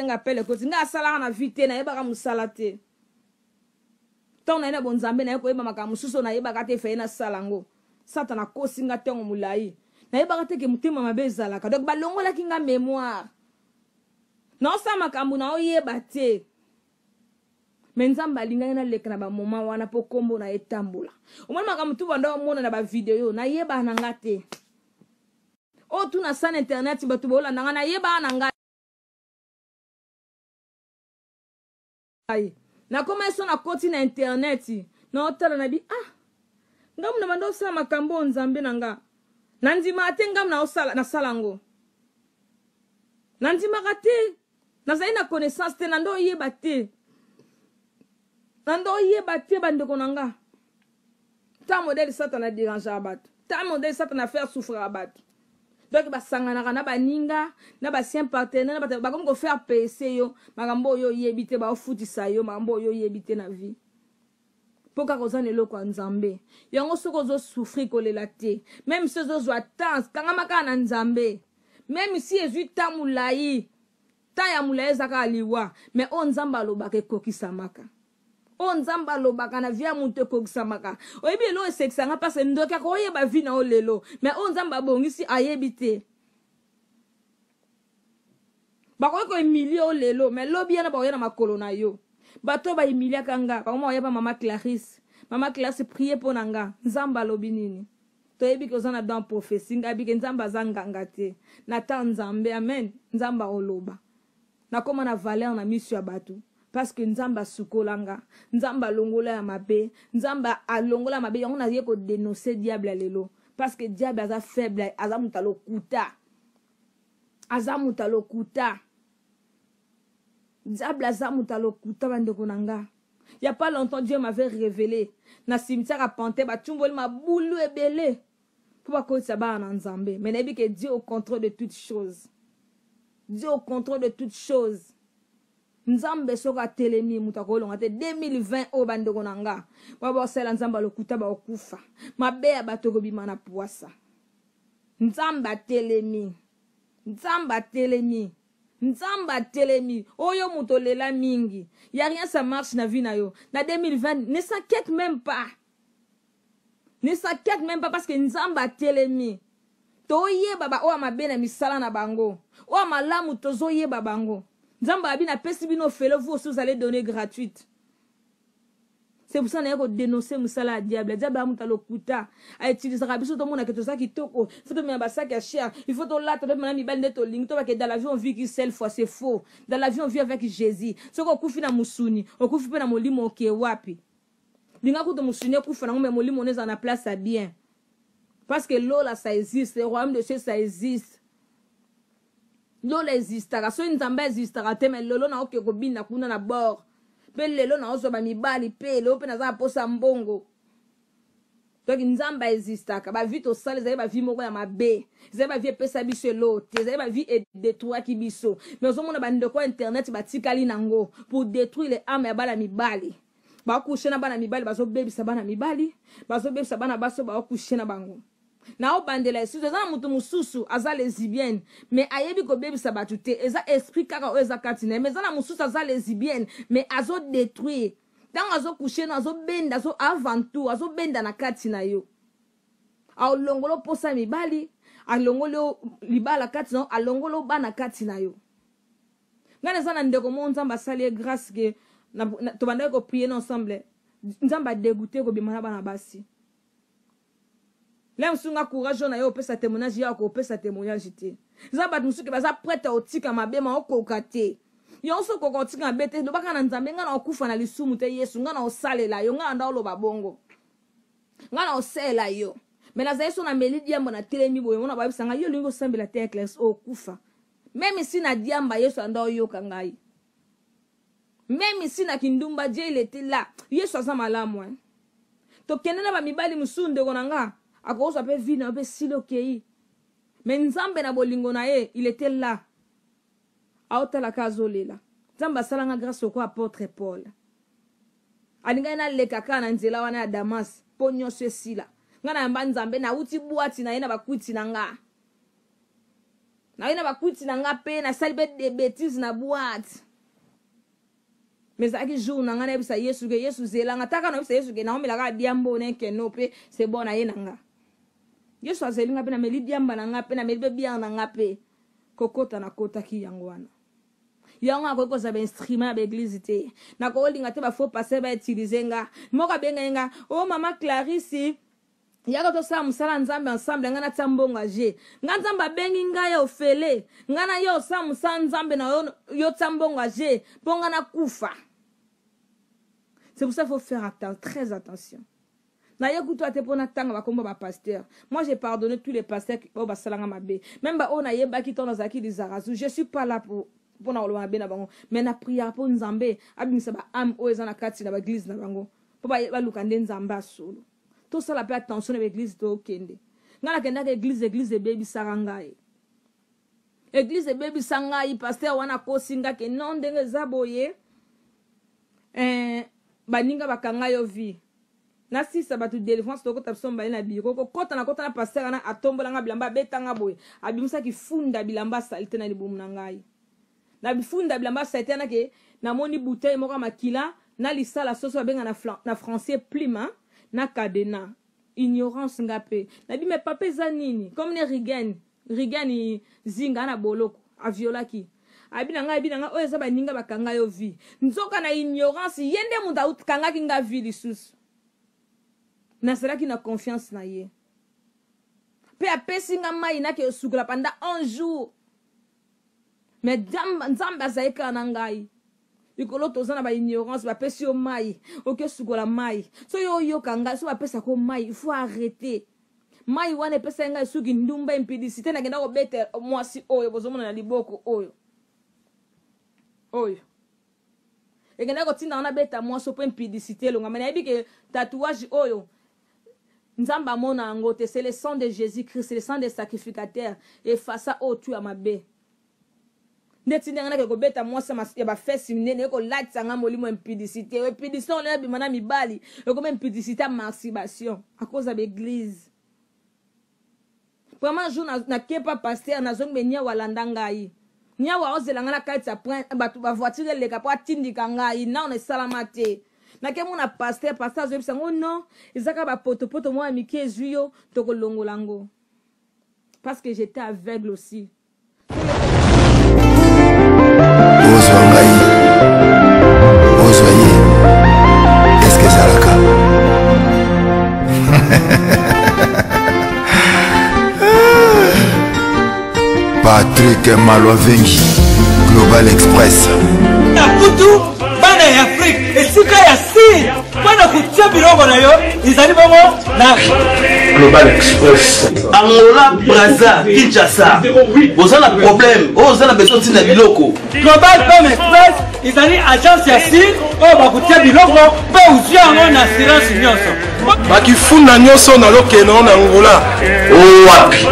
nga pele koti, ngai asalaka na vie te, nayebaka mosala te. Ntango naye na bonzambe, naye koyeba makambo mosusu oyo nayebaka te. Efeye nasala yango, Satana akosi nga ntango molai. Nayebaka te ke motema mabe ezalaka. Donc balongolaki nga mémoire, naosala makambo naoyeba te. Me Nzambe alingaki naleka na bamoma wana mpo nkombo na etambola. Omoni makambo tu banda omona na bavideo, nayebaka na nga te. Oyo tu na sana internet, bato bolanda nga, nayebaka na ngai. Nakoma so nakoti na internet, naotala na bi: ah, ngambu na banda osala makambo oyo, Nzambe na nga, nandimaka te. Ngambu nasala yango, nandimaka te. Nazali na connaissance te, nando oyeba te, nando oyeba te. Bandeko na nga, ta modèle Satana dérangeaka bato, ta modèle Satana faire souffrir bato. Donc basanganaka na baninga, na baancien partenaire, na bato bakomi kofaire pese yo makambo oyo oyebi te, baofutisa yo makambo oyo oyebi te na vie, mpo kaka oza na eloko ya Nzambe. Yango soki ozosouffrir, kolela te. Même si ozozwa temps, kangama kaka na Nzambe. Même si ezwi temps molai, temps ya molai eza kaka liwa, mais oyo Nzambe alobaka ekokisamaka. Oyo Nzambe alobaka na vie ya moto ekokisamaka. Oyebi eloko esekisanga? Mpasi ndoki akoyeba vie na yo lelo, mais oyo Nzambe abongisi ayebi te. Bakoki kohumilie yo lelo, mais lobi yana bakoya na makolo na yo. Bato oyo bahumiliaka nga, bakoma koyeba: Mama Clarisse, Mama Clarisse, prie mpo na nga. Nzambe alobi nini? Toyebi ke oza na don prophétie. Ngai bike Nzambe aza nganga te, na ta Nzambe. Amen. Nzambe aoloba, nakóma na valeur na miso ya bato, parce que Nzambe asukola nga, Nzambe alongola ya mabe, Nzambe alongola ya mabe. Yango naye kodénoncer diable ya lelo, parce que diable aza faible, aza moto alokuta, aza moto alokuta. Diable aza moto alokuta. Bandeko na nga, y a pas longtemps, Dieu m'avait révélé na cimetière apante, batumboli mabulu ebele mpo bakotisa bana na Nzambe. Mais nayebi ke Dieu au contrôle de toutes choses, Dieu au contrôle de toutes choses. Nzambe soki atelemi, moto akolonga te. 2020 oyo, bandeko na nga, ba basala Nzambe alokuta bakokufa. Mabe ya bato ekobima na pwasa. Nzambe atelemi, Nzambe atelemi, Nzambe atelemi. Oyo moto olela mingi ya rien, ça marche na vie na yo na 2020, ne s'inquiète même pas, ne s'inquiète même pas, parce que Nzambe atelemi. Toyeba baoyo mabe na misala na bango, oyo malamu tozoyeba bango. Nzambe abi: napesi bino ofele, vous aussi vous allez donner gratuite. C'est pour ça naye kodénonce mosala ya diable. Diable ya moto alokuta, autilisaka biso tomona ke toza kitoko, il faut tomema basaki ya cher, il faut tolata, tobima na mibali nde tolingi. Tobake dans la vie on vit qu'une seule fois, c'est faux. Dans la vie on vit avec Jésus. Soki okufi na mosuni, okufi mpe na molimo, oke wapi? Linga kutu mosuni ekufa nango, me molimo ono ezala na place ya bien, parce que lola ça existe, le royaume de cieux ça existe. Lola existaka. Soki Nzambe existaka te, me lelo na oke kobina kuna na bord mpe lelo naozwa bamibali mpe lelo mpe naza na posa mbongo. Donc Nzambe aexistaka. Bavie tosala ezali bavie moko ya mabe, ezali bavie epesa biso eloo te, ezali bavie edétruiraki biso. Mais ozomona bandeko ya internet batikali nango pour détruire les âmes ya bana mibali. Bacoucher na bana mibali, bazobebisa bana mibali, bazobebisa bana basi oyo bacoucher na bango. Naobandela lisusu, eza na moto mosusu aza lesbienne mais ayebi kobebisa bato te, eza esprit kaka oyo eza kati na ye. Mais eza na mosusu aza lesbienne mais azodétruire. Ntango azocoucher no, azobenda, azo avant tout azobenda na kati na yo, alongoli oposa mibali, alongoli libala kati na yo, alongoli bana kati na yo. Ngai naza na ndeko moko, Nzambe asali ye grâce ke tobandaki koprier na ensemble. Nzambe adégoûter kobima na bana basi le mosusu. Nga courage oyo na ye opesa témoignage, ya kopesa témoignage te. Eza bato mosusu ke baza prête otika mabe, ma okoka te. Yo so okoka otika mabe te, lobaka na Nzambe: "Ngai na okufa na lisumu te. Yesu, ngai na osalela yo, ngai na nda oloba bongo, ngai na osalela yo." Me nazali so nameli diamba, na telemi boye, mona bayebisa ngai: "Yo olingi osambela te, éclairci, okufa." Même si na diamba, Yesu anda oyoka ngai. Même si na kindumba, Dieu il était là. Yesu aza malamu, hein? Tokende na bamibali mosusu, ndeko na nga akozwa mpe vie na yo mpe sili okei. Me Nzambe na bolingo na ye, il était là, aotalaka, azolela. Nzambe asalanga grâce oko apôtre Paul alingaki naleka kaka na nzela wana ya Damas mpo nyonso esila. Ngai nayamba Nzambe, nauti bwati na ye na bakwiti na nga, naye na bakwiti na nga mpe nasali mpe des bêtises na boîte. Mais ezalaki jour na ngai nayebisa Yesu ke Yesu zelanga taka. Nayebisa Yesu ke naomelaka diambo nekeno mpe c'est bon. Naye na nga, Yesu azeli nga mpe nameli diamba na nga mpe nameli mpe bière na nga mpe kokota nakotaki. Yango wana, yango akoki kozala bainstrument ya baéglise te. Nakolinga te bafaux pasteur bautiliser nga. Moko abengai nga: "O oh, mama Clarisse, yaka tosala mosala Nzambe ensemble." Ngai natia mbongo age. Nga Nzambe abengi ngai ya ofele, ngai na ye osala mosala Nzambe na yo, yo tia mbongo age mpo ngai nakufa. C'est pour ça, faut faire très attention. Naye kutu ate mpo natanga bakombo bapasteur. Moi, j'ai pardonné tous les pasteurs oyo basalanga mabe, même baoyo nayebaki ntango nazalaki lizarazu. Je suis pas là pour mpona koloba mabe na bango, mais na prière mpo Nzambe abimisa baâme oyo eza na kati na baéglise na bango, mpo baluka nde Nzambe asolo. Tosala mpe attention na baéglise tokende. Ngai nakendaka église, église ebebisaka ngai, église ebebisa ngai. Pasteur wana akosi nga ke non, ndenge eza boye, baninga bakanga yo vie. Nasisa bato délivrance, tokota biso mibale na biro. Kokota na kota na pasteur wana, atombolanga bilamba, abetanga boye, abimisaki funda bilamba asali te na libumu na ngai. Na bifunda bilamba asali te wana ke namoni bouteille moko ya makila na lisala soso babenga na français plume na cadenas. Ignorance, nga mpe nabi: "Me papa, eza nini?" Comme ne Rigen Rigen Zinga na boloko aviolaki, abi na ngai, abi na ngai: "Oyo eza baninga bakanga yo vie." Nzoka na ignorance, ye nde moto akangaki nga vie. Lisusu nazalaki na confiance na ye mpe apesi nga mai nake osukola pendant un jour. Mais Nzambe azali kaka na ngai likolo. Toza na baignorance. Bapesi yo mai, oke sukola mai. So yo oyoka ngai, so bapesako mai, il faut arrêter. Mai wana epesaki ngai suki ndumba, impudicité. Nakenda kobeta mwasi oyo bozomona na liboko oyo, oyo ekendaki kotinda wana beta mwasi mpo impudicité elonga. Me nayebi ke tatouage oyo, Nzambe amona yango te. C'est le sang de Jésus Christ, c'est le sang des sacrificateurs efasa oyo tu ya mabe. Ndeti ndenge nake kobeta mwasi ya bafesi minene, ekolatisa nga molimo impudicité. Impudicité oyo ebima na mibali, ekomi impudicité ya masturbation à cause ya baéglise. Vraiment, jour nakepa pasteur, nazongi, me niawu alanda ngai. Niawu aozela ngai na kati ya bato, bavoiture eleka mpo atindika ngai. Nano esalama te. Nakemona pasteur, pasteur azoyebisa ngo: "Non, eza kaka bapotopoto moko ya mike ezwi yo, tokolongola yango." Parce que j'étais aveugle aussi. Ozwa ngai, ozwa ye, eske ezalaka? Patrick Malwavengi, Global Express. Na kutu bana ya Afrique esika ya sir mpo na kotia biloko na yo ezali bongo na Global Express. Angola, Brazza, Kinshasa. Oza na problème, oyo oza na besoin ntina biloko. Global Pem Express ezali agence ya sir oyo bakotia biloko mpe ozwi yango na assurance nyonso. Bakifunda nyonso nalokende na Angola. Wapi?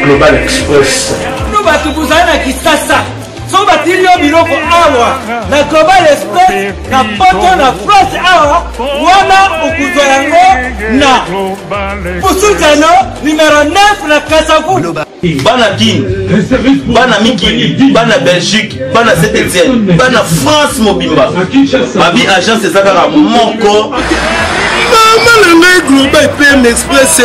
Global Express. Bino bato bozali na Kisasa, soki batindi yo biloko awa na Global Express na poto na France awa wana okozwa yango na Pusujano numero 9 na Kasavubu. Bana Kin, bana mikili, bana Belgique, bana Saint Etienne, bana France mobimba. Babi agence eza kaka moko. Mama na ngai Global PM Express.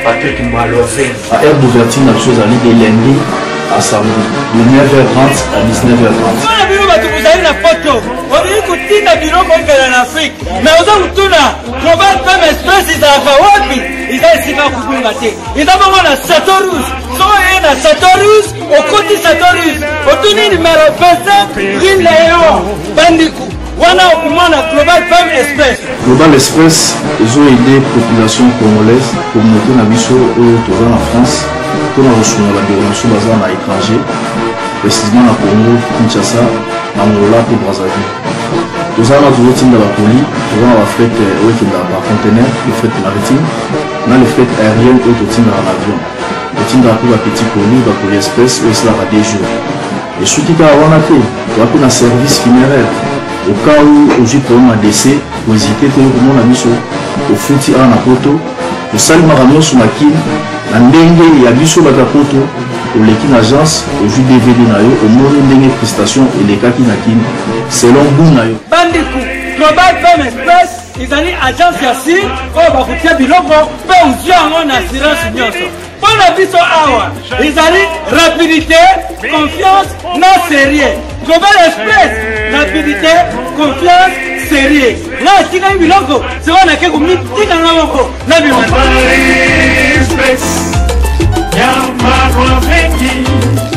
Patrick Maloven. Heure d'ouverture na biso ezali de lundi à samedi de 9h30 à 19h30. Mpona bino bato bozali na poto, olingi kotinda biloko ekenda na Afrique, mais oza kotuna Global PM Express ezalaka wapi? Eza esika ya kobunga te, eza bongo na Chateau Rouge. Soki oye na Chateau Rouge, okoti Chateau Rouge, otuni numero 25 rue Leon Bandiku, wana okomona Global PM Express. Global Express ezo aider population congolaise, communauté na biso oyo toza na France mpona kosunga bandeko na biso baza na étranger, précisément na Congo Kinshasa, na Angola mpe Brazzaville. Toza wana tozotinda bakoli, toza na bafret oyo ekendaka par conteneur, le fret maritime na le fret aérien oyo totindaka na avion. Totindaka mpe bapetit colis, bacolis express oyo esalaka 2 jours. Esuki kaka wana te, toza mpe na service funéraire. Au cas où ozwi problème ya décès, kohésite te komona biso, ofuti awa na poto, tosali makambo nyonso na Kin na ndenge ya biso bato ya poto. Oleki na agence, ozwi DVD na yo, omoni ndenge prestation elekaki na Kin selon goût na yo. Bandeko, Global PM Express ezali agence ya sir oyo bakotia biloko mpe ozwi yango na assurance nyonso. Mpo na biso awa ezali rapidité, confiance na sérieux. Global Express, rapidité, confiance, sérieux. Nga atikaki biloko sikoyo nake komitika nga moko na bima. Express, ya Marwa Fengi.